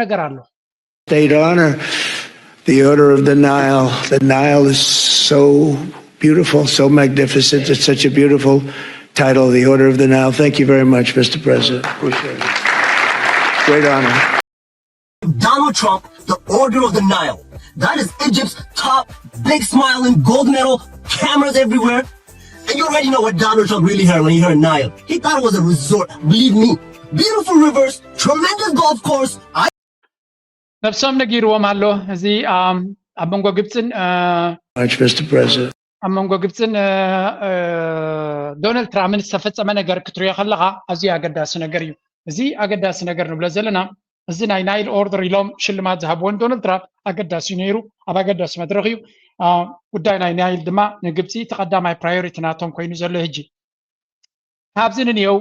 ነገር ኣሎ። State honor, the Order of the Nile. The Nile is so beautiful, so magnificent. It's such a beautiful title, the Order of the Nile. Thank you very much, Mister President. Appreciate it. Great honor. Donald Trump, the Order of the Nile. That is Egypt's top big smiling gold medal, cameras everywhere. And you already know what Donald Trump really heard when he heard Nile. He thought it was a resort. Believe me, beautiful rivers, tremendous golf course. I ነብሶም ነጊርዎም ኣሎ። እዚ ኣብ መንጎ ግብፅን ኣብ መንጎ ግብፅን ዶናልድ ትራምፕን ዝተፈፀመ ነገር ክትሪኦ ከለካ ኣዝዩ ኣገዳሲ ነገር እዩ። እዚ ኣገዳሲ ነገር ንብሎ ዘለና እዚ ናይ ናይል ኦርደር ኢሎም ሽልማት ዝሃብዎ ንዶናልድ ትራምፕ ኣገዳሲ እዩ ነይሩ። ኣብ ኣገዳሲ መድረክ እዩ። ጉዳይ ናይ ናይል ድማ ንግብፂ እቲ ቀዳማይ ፕራዮሪቲ ናቶም ኮይኑ ዘሎ ሕጂ። ካብዚ ንንየው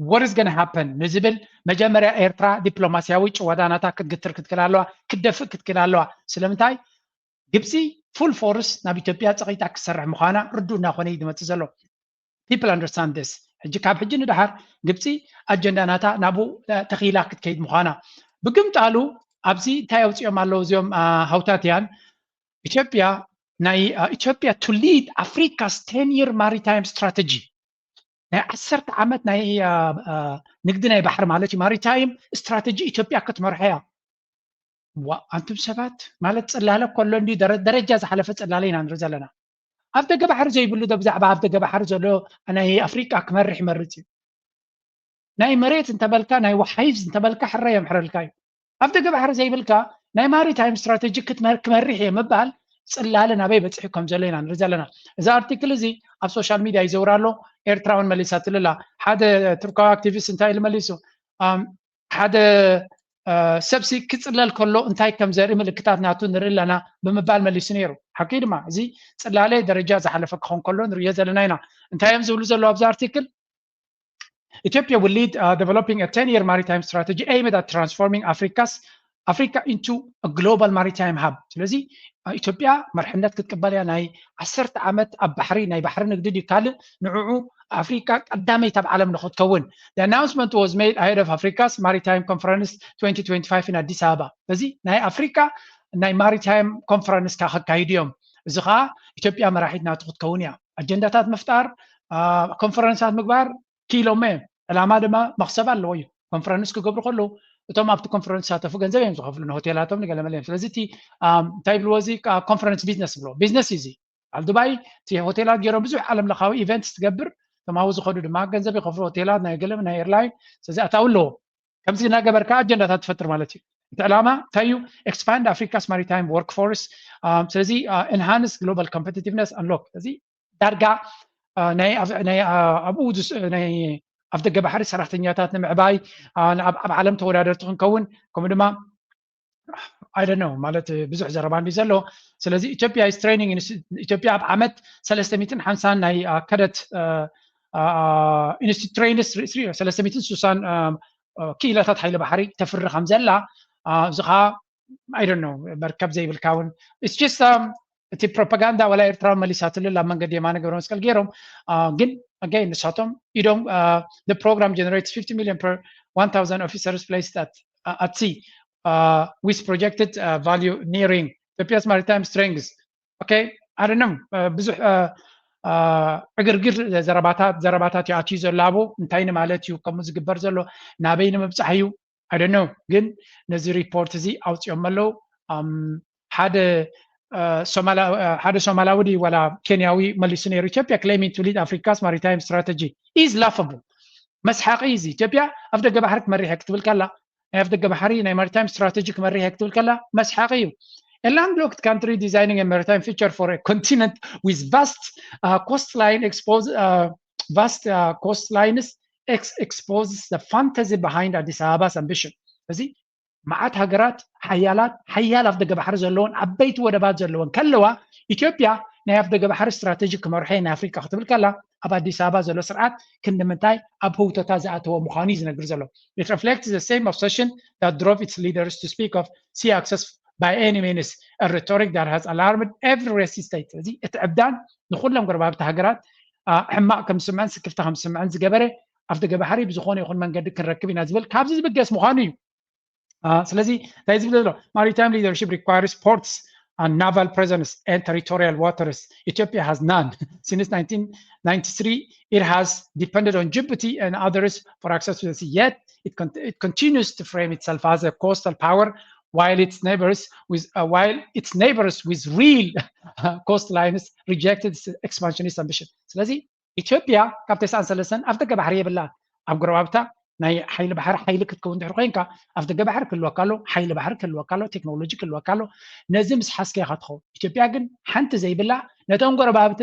what is gonna happen ንዝብል መጀመርያ ኤርትራ ዲፕሎማስያዊ ጭወዳናታ ክትግትር ክትክል ኣለዋ፣ ክትደፍእ ክትክል ኣለዋ። ስለምንታይ ግብፂ ፉል ፎርስ ናብ ኢትዮጵያ ፀቒጣ ክትሰርሕ ምዃና ርዱእ እናኾነ እዩ ዝመፅእ ዘሎ። People understand this። ሕጂ ካብ ሕጂ ንደሓር ግብፂ ኣጀንዳ ናታ ናብኡ ተኺላ ክትከይድ ምዃና ብግምጣሉ ኣብዚ እንታይ ኣውፂኦም ኣለዉ እዚኦም ሃውታትያን ኢትዮጵያ ናይ ኢትዮጵያ to lead Africa's ten year maritime strategy ናይ ዓሰርተ ዓመት ናይ ንግዲ ናይ ባሕሪ ማለት እዩ። ማሪታይም ስትራተጂ ኢትዮጵያ ክትመርሖ እያ። ዋ ኣንቱም ሰባት ማለት ፅላለ ከሎ እንዲ ደረጃ ዝሓለፈ ፅላለ ኢና ንርኢ ዘለና። ኣብ ደገ ባሕሪ ዘይብሉ ዶ ብዛዕባ ኣብ ደገ ባሕሪ ዘሎ ናይ ኣፍሪቃ ክመርሕ ይመርፅ እዩ። ናይ መሬት እንተበልካ ናይ ወሓይዝ እንተበልካ ሕረ የምሕረልካ እዩ። ኣብ ደገ ባሕሪ ዘይብልካ ናይ ማሪታይም ስትራተጂ ክመርሕ እየ ምባል ፅላለ ናበይ በፂሑ ከም ዘሎ ኢና ንርኢ ዘለና። እዚ ኣርቲክል እዚ ኣብ ሶሻል ሚድያ ይዘውር ኣሎ። ኤርትራ እውን መሊሳትሉ ኣላ። ሓደ ቱርካዊ ኣክቲቪስት እንታይ ኢሉ መሊሱ? ሓደ ሰብሲ ክፅለል ከሎ እንታይ ከም ዘርኢ ምልክታት ናቱ ንርኢ ኣለና ብምባል መሊሱ ነይሩ። ሓቂ ድማ እዚ ፅላለ ደረጃ ዝሓለፈ ክኸውን ከሎ ንርእዮ ዘለና ኢና። እንታይ እዮም ዝብሉ ዘለዉ ኣብዚ ኣርቲክል? Ethiopia will lead uh, developing a ten-year maritime strategy aimed at transforming Africa's Africa into a global maritime hub. ስለዚ ኢትዮጵያ መርሕነት ክትቅበል እያ። ናይ ዓሰርተ ዓመት ኣብ ባሕሪ ናይ ባሕሪ ንግዲ ድዩ ካልእ ንዕዑ ኣፍሪካ ቀዳመይቲ ኣብ ዓለም ንክትከውን። The announcement was made ahead of Africa's Maritime Conference twenty twenty-five in ኣዲስ ኣበባ። ስለዚ ናይ ኣፍሪካ ናይ ማሪታይም ኮንፈረንስ ካ ከካይዱ እዮም። እዚ ከዓ ኢትዮጵያ መራሒት ናቱ ክትከውን እያ። ኣጀንዳታት ምፍጣር፣ ኮንፈረንሳት ምግባር ክኢሎሞ እዮም። ዕላማ ድማ መክሰብ ኣለዎ እዩ። ኮንፈረንስ ክገብሩ ከለዉ እቶም ኣብቲ ኮንፈረንስ ዝሳተፉ ገንዘብ እዮም ዝኸፍሉ ንሆቴላቶም ንገለመለ እዮም። ስለዚ እቲ እንታይ ይብልዎ እዚ ኮንፈረንስ ቢዝነስ ይብልዎ። ቢዝነስ እዩ እዚ። ኣብ ዱባይ እቲ ሆቴላት ገይሮም ብዙሕ ዓለም ለኻዊ ኢቨንትስ ትገብር። እቶም ኣብኡ ዝኸዱ ድማ ገንዘብ ይኸፍሉ ሆቴላት ናይ ገለ ናይ ኤርላይን። ስለዚ ኣታዊ ኣለዎ። ከምዚ እናገበርካ ኣጀንዳታት ትፈጥር ማለት እዩ። እቲ ዕላማ እንታይ እዩ? Expand Africa's maritime workforce። ስለዚ enhance global competitiveness unlock እዚ ዳርጋ ናይ ኣብኡ ናይ ኣብ ደገ ባሕሪ ሰራሕተኛታት ንምዕባይ ኣብ ዓለም ተወዳደርቲ ክንከውን ከምኡ ድማ I don't know ማለት ብዙሕ ዘረባ እንዲ ዘሎ። ስለዚ ኢትዮጵያ is training ኢትዮጵያ ኣብ ዓመት ሰለስተ ሚእትን ሓምሳን ናይ ከደት ኢንስቲትሬንስ ሰለስተ ሚእትን ስሳን ክኢላታት ሓይሊ ባሕሪ ተፍሪ ከም ዘላ እዚ ከዓ I don't know መርከብ ዘይብልካ እውን it's just እቲ ፕሮፓጋንዳ ዋላ ኤርትራዊ መሊሳትሉ ኣብ መንገዲ የማነ ገብረ መስቀል ገይሮም ግን ኣጋይ ንሳቶም ኢዶም the program generates fifty million per one thousand officers placed at at sea with projected value nearing Ethiopia's maritime strength okay I don't know ብዙሕ ዕግርግር ዘረባታት ዘረባታት ይኣትዩ ዘሎ ኣብኡ እንታይ ንማለት እዩ ከምኡ ዝግበር ዘሎ ናበይ ንምብፃሕ እዩ I don't know ግን ነዚ ሪፖርት እዚ ኣውፅኦም ኣለዉ ሓደ ሓደ ሶማላዊ ድዩ ዋላ ኬንያዊ መሊሱ ነይሩ ኢትዮጵያ claiming to lead Africa's maritime strategy is laughable መስሓቂ እዚ ኢትዮጵያ ኣብ ደገ ባሕሪ ክመሪሕ ክትብል ከላ ናይ ኣፍ ደገ ባሕሪ ናይ ማሪታይም ስትራተጂ ክመርሕ እየ ክትብል ከላ መስሓቂ እዩ A landlocked country designing a maritime future for a continent with vast uh, coastline expose uh, vast uh, coastlines ex exposes the fantasy behind Addis Ababa's ambition እዚ መዓት ሃገራት ሓያላት ሓያል ኣፍ ደገ ባሕሪ ዘለዎን ዓበይቲ ወደባት ዘለዎን ከለዋ ኢትዮጵያ ናይ ኣፍ ደገ ባሕሪ ስትራተጂ ክመርሖ ናይ ኣፍሪካ ክትብል ከላ ኣብ ኣዲስ ኣበባ ዘሎ ስርዓት ክንዲ ምንታይ ኣብ ህውተታ ዝኣተወ ምዃኑ እዩ ዝነግር ዘሎ It reflects the same obsession that drove its leaders to speak of sea access by any means, a rhetoric that has alarmed every racist state. እዚ እቲ ዕብዳን ንኩሎም ጎረባብቲ ሃገራት ሕማቕ ከም ዝስምዐን ስክፍታ ከም ዝስምዐን ዝገበረ ኣፍ ደገ ባሕሪ ብዝኾነ ይኹን መንገዲ ክንረክብ ኢና ዝብል ካብዚ ዝብገስ ምዃኑ እዩ። ስለዚ እንታይ ዝብል ዘሎ? Maritime leadership requires ports and naval presence and territorial waters. Ethiopia has none. Since nineteen ninety-three, it has depended on Djibouti and others for access to the sea. Yet it, con- it continues to frame itself as a coastal power, while its neighbors with uh, while its neighbors with real uh, coastlines rejected its expansionist ambition. ስለዚ ኢትዮጵያ ካብ ተስዓን ሰለስተን ኣፍ ደገ ባሕሪ የብላ። ኣብ ጎረባብታ ናይ ሓይሊ ባሕሪ ሓይሊ ክትከውን ድሕሪ ኮይንካ፣ ኣፍ ደገ ባሕሪ ክህልወካ ኣሎ፣ ሓይሊ ባሕሪ ክህልወካ ኣሎ፣ ቴክኖሎጂ ክህልወካ ኣሎ። ነዚ ምስ ሓዝካ ኢኻ ትኸውን። ኢትዮጵያ ግን ሓንቲ ዘይብላ፣ ነተን ጎረባብቲ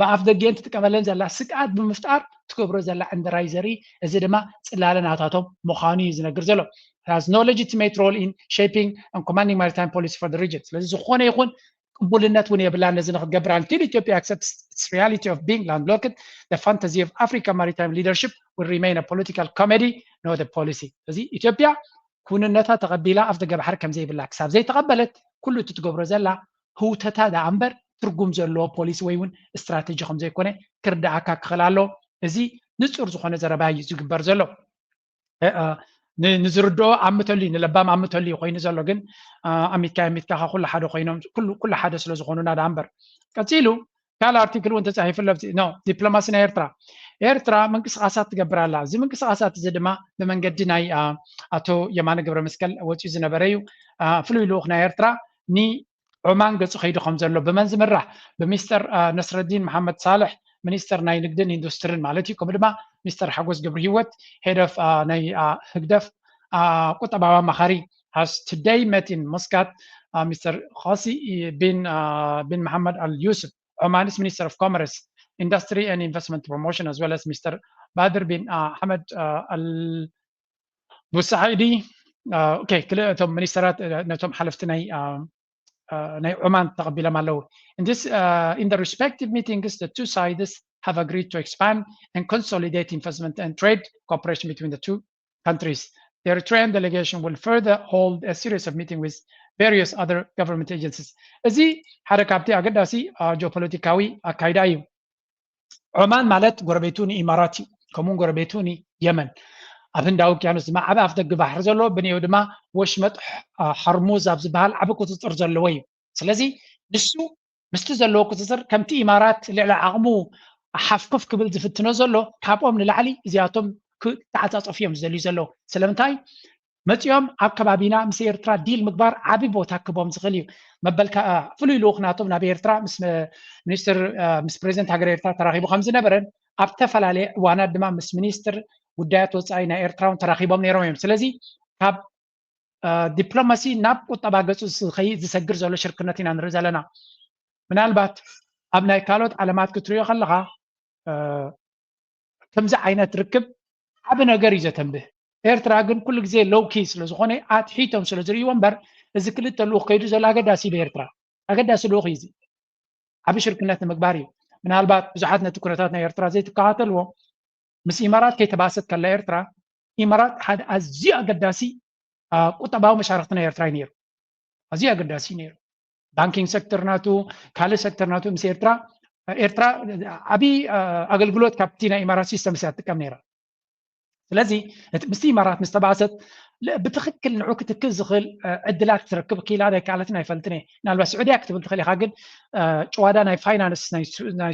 ብኣፍ ደጌን ትጥቀመለን ዘላ ስግኣት ብምፍጣር ትገብሮ ዘላ ዕንደራይ ዘርኢ፣ እዚ ድማ ጽላለ ናታቶም ምዃኑ እዩ ዝነግር ዘሎ። It has no legitimate role in shaping and commanding maritime policy for the region. ስለዚ ዝኾነ ይኹን ቅቡልነት እውን የብላን ነዚ ንክትገብር። Until Ethiopia accepts its reality of being landlocked, the fantasy of African maritime leadership will remain a political comedy, not a policy. እዚ ኢትዮጵያ ኩንነታ ተቐቢላ ኣፍ ደገ ባሕሪ ከም ዘይብላ ክሳብ ዘይተቐበለት፣ ኩሉ እቲ ትገብሮ ዘላ ህውተታ ደኣ እምበር ትርጉም ዘለዎ ፖሊሲ ወይ እውን ስትራተጂ ከም ዘይኮነ ክርዳኣካ ክኽእል ኣሎ። እዚ ንጹር ዝኾነ ዘረባ እዩ ዝግበር ዘሎ። ንዝርድኦ ኣምተሉ እዩ፣ ንለባም ኣምተሉ እዩ ኮይኑ ዘሎ። ግን ኣሚትካ ኣሚትካ ኩሉ ሓደ ኮይኖም ኩሉ ሓደ ስለ ዝኾኑና ደኣ እምበር። ቀጺሉ ካልእ ኣርቲክል እውን ተጻሒፉ ኣሎ። ዲፕሎማሲ ናይ ኤርትራ፣ ኤርትራ ምንቅስቃሳት ትገብር ኣላ። እዚ ምንቅስቃሳት እዚ ድማ ብመንገዲ ናይ ኣቶ የማነ ገብረ መስቀል ወፂኡ ዝነበረ እዩ። ፍሉይ ልኡኽ ናይ ኤርትራ ንዑማን ገፁ ከይዱ ከም ዘሎ ብመን ዝምራሕ? ብሚስተር ነስረዲን መሓመድ ሳልሕ፣ ሚኒስተር ናይ ንግድን ኢንዱስትሪን ማለት እዩ። ከምኡ ድማ ሚስተር ሓጎስ ገብረ ህይወት፣ ሄድ ኦፍ ናይ ህግደፍ ቁጠባዊ ኣማኻሪ፣ has today met in Muscat Mister Qasi bin bin Mohammed Al Yusuf, Oman's Minister of Commerce, Industry and Investment Promotion, as well as Mister Badr bin Ahmed Al Busaidi. Okay, ክልተ እቶም ሚኒስተራት ነቶም ሓለፍቲ ናይ ናይ ዑማን ተቐቢሎም ኣለዉ። In this uh, in the respective meetings, the two sides have agreed to expand and consolidate investment and trade cooperation between the two countries. The Eritrean delegation will further hold a series of meetings with various other government agencies. እዚ ሓደ ካብቲ ኣገዳሲ ጂኦፖለቲካዊ ኣካይዳ እዩ። ዑማን ማለት ጎረቤቱ ንኢማራት እዩ፣ ከምኡውን ጎረቤቱ ንየመን። ኣብ ህንዳዊ ውቅያኖስ ድማ ዓቢ ኣፍ ደገ ባሕሪ ዘለዎ፣ ብንየው ድማ ወሽመጥ ሓርሙዝ ኣብ ዝበሃል ዓቢ ቁፅፅር ዘለዎ እዩ። ስለዚ ንሱ ምስቲ ዘለዎ ቁፅፅር ከምቲ ኢማራት ልዕሊ ዓቕሙ ሓፍኮፍ ክብል ዝፍትኖ ዘሎ፣ ካብኦም ንላዕሊ እዚኣቶም ክተዓፃፀፉ እዮም ዝደልዩ ዘለዉ። ስለምንታይ? መፂኦም ኣብ ከባቢና ምስ ኤርትራ ዲል ምግባር ዓቢ ቦታ ክቦም ዝኽእል እዩ። መበልካ ፍሉይ ልኡኽ ናቶም ናብ ኤርትራ ምስ ሚኒስትር ምስ ፕሬዚደንት ሃገር ኤርትራ ተራኺቡ ከም ዝነበረን ኣብ ዝተፈላለየ እዋናት ድማ ምስ ሚኒስትር ጉዳያት ወፃኢ ናይ ኤርትራ እውን ተራኺቦም ነይሮም እዮም። ስለዚ ካብ ዲፕሎማሲ ናብ ቁጠባ ገፁ ዝኸይድ ዝሰግር ዘሎ ሽርክነት ኢና ንርኢ ዘለና። ምናልባት ኣብ ናይ ካልኦት ዓለማት ክትሪኦ ከለኻ ከምዚ ዓይነት ርክብ ዓቢ ነገር እዩ ዘተንብህ። ኤርትራ ግን ኩሉ ግዜ ሎው ኪ ስለ ዝኾነ ኣትሒቶም ስለ ዝርእይዎ እምበር እዚ ክልተ ልኡኽ ከይዱ ዘሎ ኣገዳሲ እዩ። ብኤርትራ ኣገዳሲ ልኡኽ እዩ እዚ ዓቢ ሽርክነት ንምግባር እዩ። ምናልባት ብዙሓት ነቲ ኩነታት ናይ ኤርትራ ዘይትከታተልዎ፣ ምስ ኢማራት ከይተባእሰት ከላ ኤርትራ፣ ኢማራት ሓደ ኣዝዩ ኣገዳሲ ቁጠባዊ መሻርክቲ ናይ ኤርትራ እዩ ነይሩ። ኣዝዩ ኣገዳሲ እዩ ነይሩ። ባንኪንግ ሴክተር ናቱ፣ ካልእ ሴክተር ናቱ ምስ ኤርትራ ኤርትራ ዓቢ ኣገልግሎት ካብቲ ናይ ኢማራት ሲስተም እያ ትጥቀም ነይራ። ስለዚ ምስቲ ኢማራት ምስ ተባእሰት ብትኽክል ንዑ ክትክእ ዝኽእል ዕድላት ክትረክብ ክኢላ ዶ ኣይከኣለትን ኣይፈልጥን እየ። ምናልባት ስዑድያ ክትብል ትኽእል ኢኻ፣ ግን ጭዋዳ ናይ ፋይናንስ ናይ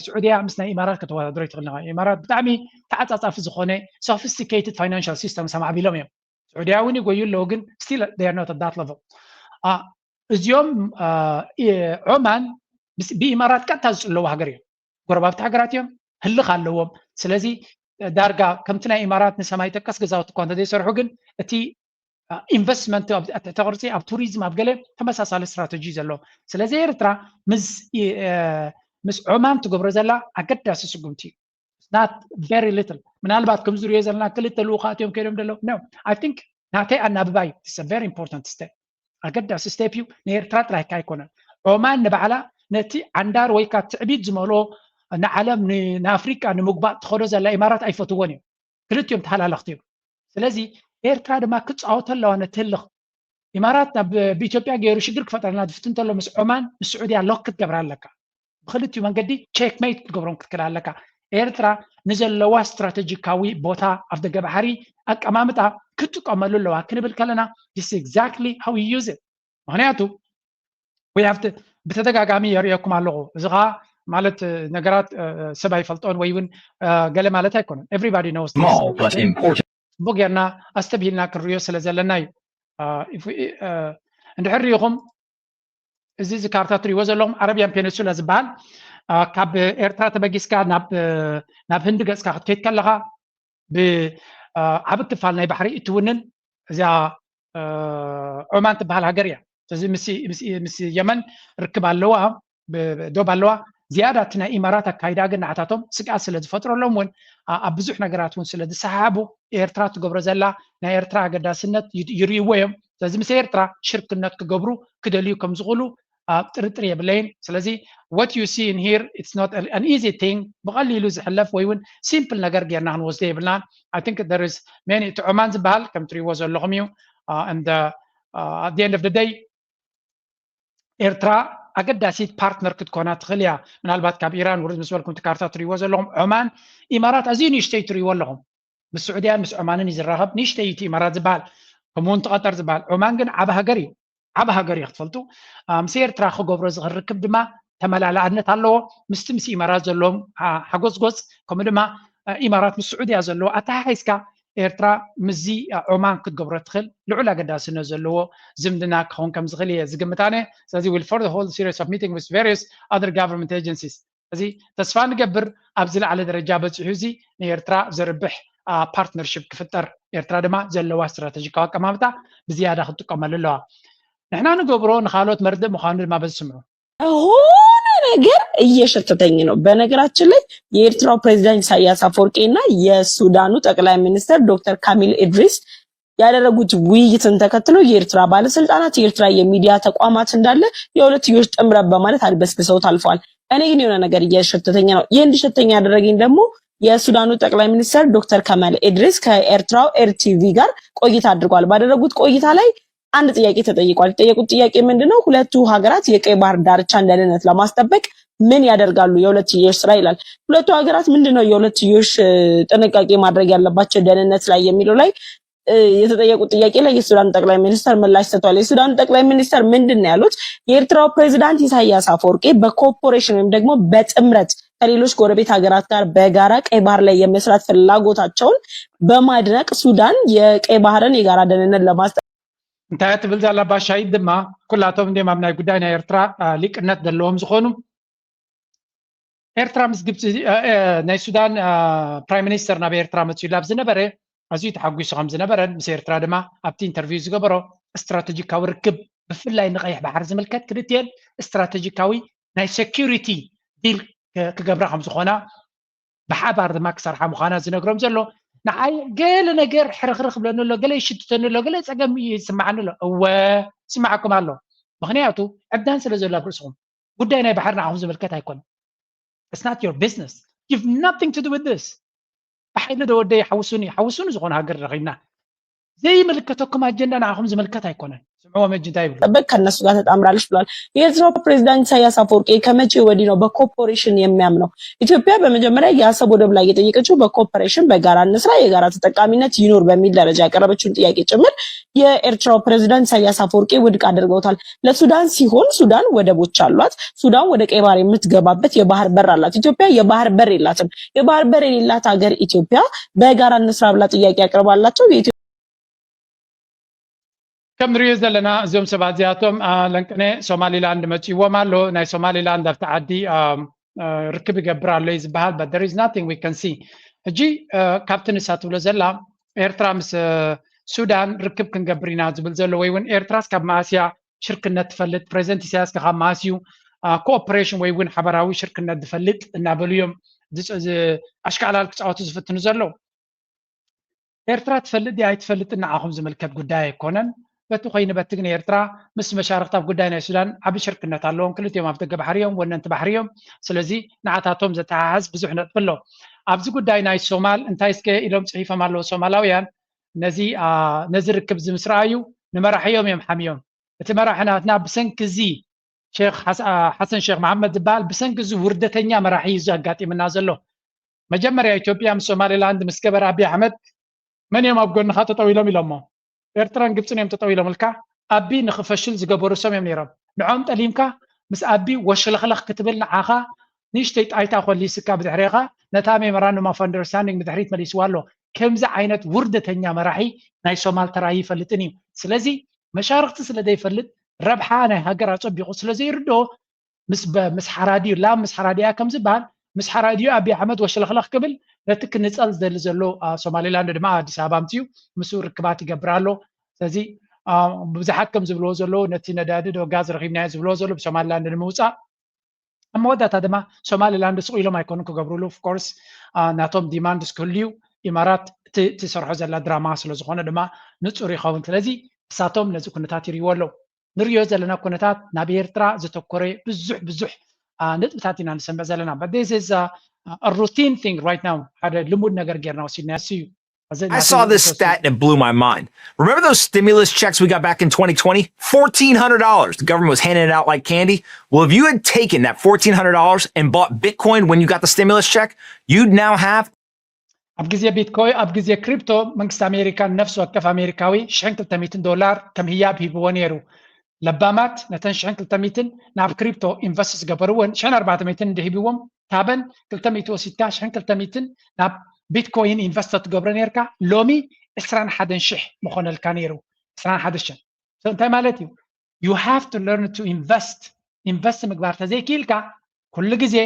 ስዑድያ ምስ ናይ ኢማራት ከተወዳድሮ ኣይትኽእልን ኢኻ። ኢማራት ብጣዕሚ ተዓጻጻፊ ዝኾነ ሶፊስቲኬትድ ፋይናንሻል ሲስተምስ ኣማዕቢሎም እዮም። ስዑድያ እውን ይጎዩ ኣለዉ፣ ግን still they are not at that level። እዚኦም ዖማን ብኢማራት ቀጥታ ዝጽለዉ ሃገር እዮም። ጎረባብቲ ሃገራት እዮም፣ ህልኽ ኣለዎም። ስለዚ ዳርጋ ከምቲ ናይ ኢማራት ንሰማይ ጠቀስ ገዛውቲ እኳ እንተዘይሰርሑ፣ ግን እቲ ኢንቨስትመንት ኣብ ትሕተ ቅርጺ ኣብ ቱሪዝም ኣብ ገለ ተመሳሳሊ ስትራተጂ ዘለዎም። ስለዚ ኤርትራ ምስ ዖማን ትገብሮ ዘላ ኣገዳሲ ስጉምቲ እዩ። Not very little። ምናልባት ከም ዝሪኦ ዘለና ክልተ ልኡኻት እዮም ከይዶም ዘለዉ። No, I think ናተይ ኣናብባይ it's a very important step። ኣገዳሲ ስቴፕ እዩ። ንኤርትራ ጥራይካ ኣይኮነን። ዖማን ንባዕላ ነቲ ዓንዳር ወይ ካብ ትዕቢት ዝመልኦ ንዓለም ንኣፍሪቃ ንምጉባጥ ትኸዶ ዘላ ኢማራት ኣይፈትዎን እዮም። ክልቲኦም ተሃላለኽቲ እዮም። ስለዚ ኤርትራ ድማ ክፃወቶ ኣለዋ ነቲ ህልኽ። ኢማራት ናብ ብኢትዮጵያ ገይሩ ሽግር ክፈጥረልና ዝፍትን ተሎ ምስ ዖማን ምስ ስዑድያ ሎክ ክትገብራ ኣለካ። ብክልቲኡ መንገዲ ቼክሜት ክትገብሮም ክትክእል ኣለካ። ኤርትራ ንዘለዋ ስትራቴጂካዊ ቦታ ኣፍ ደገ ባሕሪ ኣቀማምጣ ክጥቀመሉ ኣለዋ ክንብል ከለና this is exactly how you use it። ምክንያቱ we have to ብተደጋጋሚ የርእየኩም ኣለኹ። እዚ ከዓ ማለት ነገራት ሰብ ኣይፈልጦን ወይ እውን ገለ ማለት ኣይኮነን። Everybody knows this። ጽቡቅ ጌርና ኣስተብሂልና ክንርእዮ ስለ ዘለና እዩ። እንድሕር ሪኢኹም እዚ እዚ ካርታ ትሪእዎ ዘለኹም ዓረብያን ፔኒንሱላ ዝበሃል ካብ ኤርትራ ተበጊስካ ናብ ህንዲ ገፅካ ክትከይድ ከለኻ ብዓቢ ክፋል ናይ ባሕሪ እትውንን እዚኣ ዖማን ትበሃል ሃገር እያ። ስለዚ ምስ የመን ርክብ ኣለዋ፣ ዶብ ኣለዋ። ዝያዳ እቲ ናይ ኢማራት ኣካይዳ ግን ንዓታቶም ስግኣት ስለ ዝፈጥረሎም እውን ኣብ ብዙሕ ነገራት እውን ስለ ዝሰሓሓቡ ኤርትራ ትገብሮ ዘላ ናይ ኤርትራ ኣገዳስነት ይርእይዎ እዮም። ስለዚ ምስ ኤርትራ ሽርክነት ክገብሩ ክደልዩ ከም ዝኽእሉ ጥርጥር የብለይን። ስለዚ what you see in here it's not an easy thing፣ ብቐሊሉ ዝሕለፍ ወይ እውን simple ነገር ጌርና ክንወስዶ የብልናን። I think there is many። እቲ ዖማን ዝበሃል ከም ትሪእዎ ዘለኹም እዩ። And at the end of the day ኤርትራ ኣገዳሲት ፓርትነር ክትኮና ትኽእል እያ። ምናልባት ካብ ኢራን ውርድ ምስ በልኩም እቲ ካርታ ትሪእዎ ዘለኹም ዖማን ኢማራት ኣዝዩ ንእሽተይ ትሪእዎ ኣለኹም። ምስ ስዑድያን ምስ ዖማንን እዩ ዝራኸብ። ንእሽተይ እቲ ኢማራት ዝበሃል ከምኡ እውን ትቐጠር ዝበሃል። ዖማን ግን ዓቢ ሃገር እዩ። ዓቢ ሃገር እዩ ክትፈልጡ። ምስ ኤርትራ ክገብሮ ዝኽእል ርክብ ድማ ተመላላእነት ኣለዎ። ምስቲ ምስ ኢማራት ዘለዎም ሓጎጽጎጽ ከምኡ ድማ ኢማራት ምስ ስዑድያ ዘለዎ ኣተሓሒዝካ ኤርትራ ምስዚ ዖማን ክትገብሮ ትኽእል ልዑል ኣገዳስነት ዘለዎ ዝምድና ክኸውን ከም ዝኽእል እየ ዝግምት ኣነ። ስለዚ will further hold series of meeting with various other government agencies። እዚ ተስፋ ንገብር ኣብ ዝለዓለ ደረጃ በፂሑ እዚ ንኤርትራ ዘርብሕ ፓርትነርሽፕ ክፍጠር፣ ኤርትራ ድማ ዘለዋ ስትራተጂካዊ ኣቀማምጣ ብዝያዳ ክትጥቀመሉ ኣለዋ። ንሕና ንገብሮ ንካልኦት መርድእ ምዃኑ ድማ በዚ ስምዑ። የሆነ ነገር እየሸተተኝ ነው። በነገራችን ላይ የኤርትራው ፕሬዚዳንት ኢሳያስ አፈወርቂ እና የሱዳኑ ጠቅላይ ሚኒስትር ዶክተር ካሚል ኢድሪስ ያደረጉት ውይይትን ተከትሎ የኤርትራ ባለስልጣናት፣ የኤርትራ የሚዲያ ተቋማት እንዳለ የሁለትዮሽ ጥምረት በማለት አድበስብሰውት አልፈዋል። እኔ ግን የሆነ ነገር እየሸተተኝ ነው። ይህ እንዲሸተኝ ያደረገኝ ደግሞ የሱዳኑ ጠቅላይ ሚኒስትር ዶክተር ከማል ኢድሪስ ከኤርትራው ኤር ቲቪ ጋር ቆይታ አድርጓል። ባደረጉት ቆይታ ላይ አንድ ጥያቄ ተጠይቋል። የተጠየቁት ጥያቄ ምንድነው? ሁለቱ ሀገራት የቀይ ባህር ዳርቻን ደህንነት ለማስጠበቅ ምን ያደርጋሉ የሁለትዮሽ ስራ ይላል። ሁለቱ ሀገራት ምንድነው የሁለትዮሽ ጥንቃቄ ማድረግ ያለባቸው ደህንነት ላይ የሚለው ላይ የተጠየቁት ጥያቄ ላይ የሱዳን ጠቅላይ ሚኒስተር ምላሽ ሰጥቷል። የሱዳን ጠቅላይ ሚኒስተር ምንድን ነው ያሉት? የኤርትራው ፕሬዚዳንት ኢሳያስ አፈወርቂ በኮርፖሬሽን ወይም ደግሞ በጥምረት ከሌሎች ጎረቤት ሀገራት ጋር በጋራ ቀይ ባህር ላይ የመስራት ፍላጎታቸውን በማድነቅ ሱዳን የቀይ ባህርን የጋራ ደህንነት ለማስጠ እንታይ ትብል ዘላ ባሻይ ድማ ኩላቶም እንዲም ኣብ ናይ ጉዳይ ናይ ኤርትራ ሊቅነት ዘለዎም ዝኾኑ ኤርትራ ምስ ግብፂ ናይ ሱዳን ፕራይም ሚኒስተር ናብ ኤርትራ መፅኡ ኣብ ዝነበረ ኣዝዩ ተሓጒሱ ከም ዝነበረን ምስ ኤርትራ ድማ ኣብቲ ኢንተርቪው ዝገበሮ ስትራቴጂካዊ ርክብ ብፍላይ ንቀይሕ ባሕሪ ዝምልከት ክልቲኤን ስትራቴጂካዊ ናይ ሴኪሪቲ ዲል ክገብራ ከም ዝኾና ብሓባር ድማ ክሰርሓ ምዃና ዝነግሮም ዘሎ ንዓይ ገለ ነገር ሕርኽርኽ ብለኒ ኣሎ፣ ገለ ይሽትተኒ ኣሎ፣ ገለ ፀገም ይስማዓኒ ኣሎ። እወ ይስማዓኩም ኣሎ። ምክንያቱ ዕብዳን ስለ ዘሎ ኣብ ርእስኹም ጉዳይ ናይ ባሕሪ ንዓኹም ዝምልከት ኣይኮነን። It's not your business. You've nothing to do with this. ብሓይሊ ዶ ወደይ ሓውሱኒ ሓውሱኒ ዝኾነ ሃገር ረኺብና ዘይምልከተኩም ኣጀንዳ ንዓኹም ዝምልከት ኣይኮነን። ስምዕዎም እጅ እንታይ ይብሉ? ጠበቅ ከነሱ ጋር ተጣምራለች ብሏል። የኤርትራው ፕሬዚዳንት ኢሳያስ አፈወርቂ ከመቼ ወዲህ ነው በኮርፖሬሽን የሚያምነው? ኢትዮጵያ በመጀመሪያ የአሰብ ወደብ ላይ የጠየቀችው በኮርፖሬሽን በጋራ እንስራ፣ የጋራ ተጠቃሚነት ይኑር በሚል ደረጃ ያቀረበችውን ጥያቄ ጭምር የኤርትራው ፕሬዚዳንት ኢሳያስ አፈወርቂ ውድቅ አድርገውታል። ለሱዳን ሲሆን ሱዳን ወደቦች አሏት። ሱዳን ወደ ቀይ ባህር የምትገባበት የባህር በር አላት። ኢትዮጵያ የባህር በር የላትም። የባህር በር የሌላት ሀገር ኢትዮጵያ በጋራ እንስራ ብላ ጥያቄ ያቀርባላቸው የኢትዮ ከም ንሪኦ ዘለና እዚኦም ሰባት እዚኣቶም ለንቅነ ሶማሊላንድ መፂዎም ኣሎ። ናይ ሶማሊላንድ ኣብቲ ዓዲ ርክብ ይገብር ኣሎ እዩ ዝበሃል። But there is nothing we can see። ሕጂ ካብቲ ንሳ ትብሎ ዘላ ኤርትራ ምስ ሱዳን ርክብ ክንገብር ኢና ዝብል ዘሎ ወይ እውን ኤርትራስ ካብ መኣስያ ሽርክነት ትፈልጥ፣ ፕሬዚደንት ኢሳያስ ካብ መኣስዩ ኮኦፐሬሽን ወይ እውን ሓበራዊ ሽርክነት ዝፈልጥ እናበሉ እዮም ኣሽካዕላል ክፃወቱ ዝፍትኑ ዘለዉ። ኤርትራ ትፈልጥ ድያ ኣይትፈልጥን ንዓኹም ዝምልከት ጉዳይ ኣይኮነን። በቲ ኮይኑ በቲ ግን ኤርትራ ምስ መሻርክቲ ኣብ ጉዳይ ናይ ሱዳን ዓቢ ሽርክነት ኣለዎም። ክልቲኦም ኣፍደገ ባሕሪ እዮም፣ ወነንቲ ባሕሪ እዮም። ስለዚ ንዓታቶም ዘተሓሕዝ ብዙሕ ነጥቢ ኣሎ። ኣብዚ ጉዳይ ናይ ሶማል እንታይ እስከ ኢሎም ጽሒፎም ኣለዉ ሶማላውያን ነዚ ነዚ ርክብ እዚ ምስ ረኣዩ ንመራሒኦም እዮም ሓምዮም። እቲ መራሒ ናትና ብሰንኪ እዚ ሼክ ሓሰን ሼክ መሓመድ ዝበሃል ብሰንኪ እዚ ውርደተኛ መራሒ እዩ ኣጋጢምና ዘሎ። መጀመርያ ኢትዮጵያ ምስ ሶማሊላንድ ምስ ገበረ ኣብይ ኣሕመድ መን እዮም ኣብ ጎንኻ ጠጠው ኢሎም ኢሎሞ? ኤርትራን ግብፅን እዮም ጠጠው ኢሎም ኢልካ። ኣቢ ንክፈሽል ዝገበሩ ሰም እዮም ነይሮም። ንዖም ጠሊምካ ምስ ኣቢ ወሽለኽለኽ ክትብል ንዓኻ ንእሽተይ ጣይታ ኮሊስካ ብድሕሬኻ ነታ memorandum of understanding ብድሕሪት መሊስዋ ኣሎ። ከምዚ ዓይነት ውርደተኛ መራሒ ናይ ሶማል ተራይ ይፈልጥን እዩ። ስለዚ መሻርክቲ ስለ ዘይፈልጥ ረብሓ ናይ ሃገር ኣፀቢቑ ስለ ዘይርድኦ ምስ በ- ምስ ሓራዲዩ ላም ምስ ሓራዲያ ከም ዝበሃል ምስ ሓራዲዩ ኣቢ ኣሕመድ ወሽለኽለኽ ክብል ነቲ ክንፀል ዝደሊ ዘሎ ሶማሌላንድ ድማ ኣዲስ ኣበባ ምፅዩ ምስኡ ርክባት ይገብር ኣሎ። ስለዚ ብዙሓት ከም ዝብልዎ ዘለዉ ነቲ ነዳዲ ዶ ጋዝ ረኪብናዮ ዝብልዎ ዘሎ ብሶማሌላንድ ንምውፃእ ኣብ መወዳእታ ድማ ሶማሌላንድ ስቕ ኢሎም ኣይኮኑን ክገብርሉ። ኦፍኮርስ ናቶም ዲማንድስ ክህልዩ ኢማራት ትሰርሖ ዘላ ድራማ ስለዝኾነ ድማ ንፁር ይኸውን። ስለዚ እሳቶም ነዚ ኩነታት ይርእይዎ ኣለዉ። ንሪኦ ዘለና ኩነታት ናብ ኤርትራ ዘተኮረ ብዙሕ ብዙሕ ነጥብታት ኢና ንሰምዕ ዘለና። But this is a routine thing right now። ሓደ ልሙድ ነገር ጌርና ወሲድና እሱ እዩ። I saw this stat and it blew my mind. Remember those stimulus checks we got back in twenty twenty? Fourteen hundred dollars. The government was handing it out like candy. Well, if you had taken that fourteen hundred dollars and bought Bitcoin when you got the stimulus check, you'd now have ኣብ ግዜ ቢትኮይ ኣብ ግዜ ክሪፕቶ መንግስቲ ኣሜሪካ ንነፍሲ ወከፍ ኣሜሪካዊ ሽሕን ክልተ ሚእትን ዶላር ከም ህያብ ሂብዎ ነይሩ። ለባማት ነተን ሽሕን ክልተ ሚእትን ናብ ክሪፕቶ ኢንቨስት ዝገበሩ እውን ሽሕን ኣርባዕተ ሚእትን እንድሂብዎም ታበን ክልተ ሚእቲ ወሲድካ ሽሕን ክልተ ሚእትን ናብ ቢትኮይን ኢንቨስት ትገብሮ ነርካ። ሎሚ ዕስራን ሓደን ሽሕ ምኾነልካ ነይሩ። ዕስራን ሓደን ሽሕ እንታይ ማለት እዩ? You have to learn to invest። ኢንቨስት ምግባር ተዘይክኢልካ ኩሉ ግዜ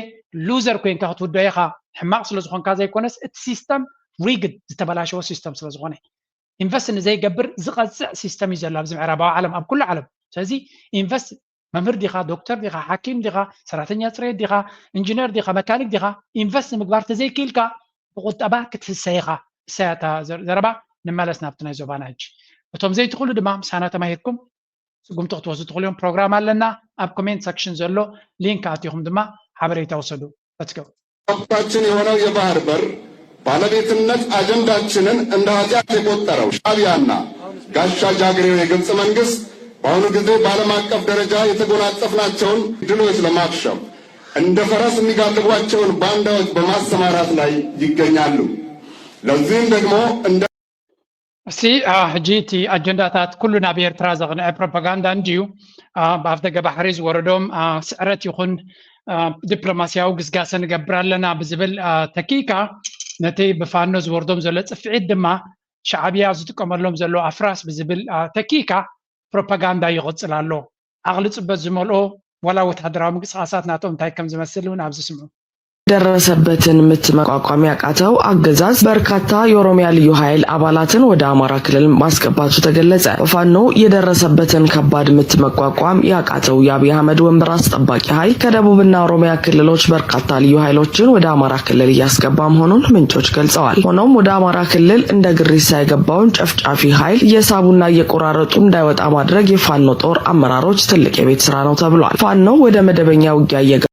ሉዘር ኮይንካ ክትውዶ ኢኻ። ሕማቕ ስለ ዝኾንካ ዘይኮነስ እቲ ሲስተም ሪግድ ዝተበላሸወ ሲስተም ስለ ዝኾነ ኢንቨስት ንዘይገብር ዝቐፅዕ ሲስተም እዩ ዘሎ ኣብዚ ምዕራባዊ ዓለም ኣብ ኩሉ ዓለም። ስለዚ ኢንቨስት መምህር ዲኻ፣ ዶክተር ዲኻ፣ ሓኪም ዲኻ፣ ሰራተኛ ፅሬት ዲኻ፣ ኢንጂነር ዲኻ፣ መካኒክ ዲኻ፣ ኢንቨስት ምግባር ተዘይክኢልካ ብቁጠባ ክትህሰ ኢኻ። እሳያ እታ ዘረባ። ንመለስ ናብቲ ናይ ዞባና ሕጂ። እቶም ዘይትኽእሉ ድማ ምሳና ተማሂርኩም ስጉምቲ ክትወስዱ ትኽእሉ እዮም። ፕሮግራም ኣለና ኣብ ኮሜንት ሰክሽን ዘሎ ሊንክ ኣቲኹም ድማ ሓበሬታ ውሰዱ። Let's go። ሀብታችን የሆነው የባህር በር ባለቤትነት አጀንዳችንን እንደ ኃጢአት የቆጠረው ሻዕቢያና ጋሻ ጃግሬው የግብፅ መንግስት በአሁኑ ጊዜ በዓለም አቀፍ ደረጃ የተጎናጸፍናቸውን ድሎች ለማክሸፍ እንደ ፈረስ የሚጋልቧቸውን ባንዳዎች በማሰማራት ላይ ይገኛሉ። ለዚህም ደግሞ እንደ እስቲ ሕጂ እቲ ኣጀንዳታት ኩሉ ናብ ኤርትራ ዘቕንዐ ፕሮፓጋንዳ እንድዩ። ብኣፍደገ ባሕሪ ዝወረዶም ስዕረት ይኹን ዲፕሎማስያዊ ግስጋሰ ንገብር ኣለና ብዝብል ተኪእካ፣ ነቲ ብፋኖ ዝወርዶም ዘሎ ጽፍዒት ድማ ሻዕብያ ዝጥቀመሎም ዘሎ ኣፍራስ ብዝብል ተኪእካ ፕሮፓጋንዳ ይቕጽል ኣሎ። ዓቕሊ ጽበት ዝመልኦ ዋላ ወተሃደራዊ ምንቅስቓሳት ናቶም እንታይ ከም ዝመስል እውን ኣብዚ ስምዑ። የደረሰበትን ምት መቋቋም ያቃተው አገዛዝ በርካታ የኦሮሚያ ልዩ ኃይል አባላትን ወደ አማራ ክልል ማስገባቱ ተገለጸ። በፋኖ የደረሰበትን ከባድ ምት መቋቋም ያቃተው የአብይ አህመድ ወንበር አስጠባቂ ኃይል ከደቡብና ኦሮሚያ ክልሎች በርካታ ልዩ ኃይሎችን ወደ አማራ ክልል እያስገባ መሆኑን ምንጮች ገልጸዋል። ሆኖም ወደ አማራ ክልል እንደ ግሪሳ የገባውን ጨፍጫፊ ኃይል እየሳቡና እየቆራረጡ እንዳይወጣ ማድረግ የፋኖ ጦር አመራሮች ትልቅ የቤት ስራ ነው ተብሏል። ፋኖ ወደ መደበኛ ውጊያ እየገባ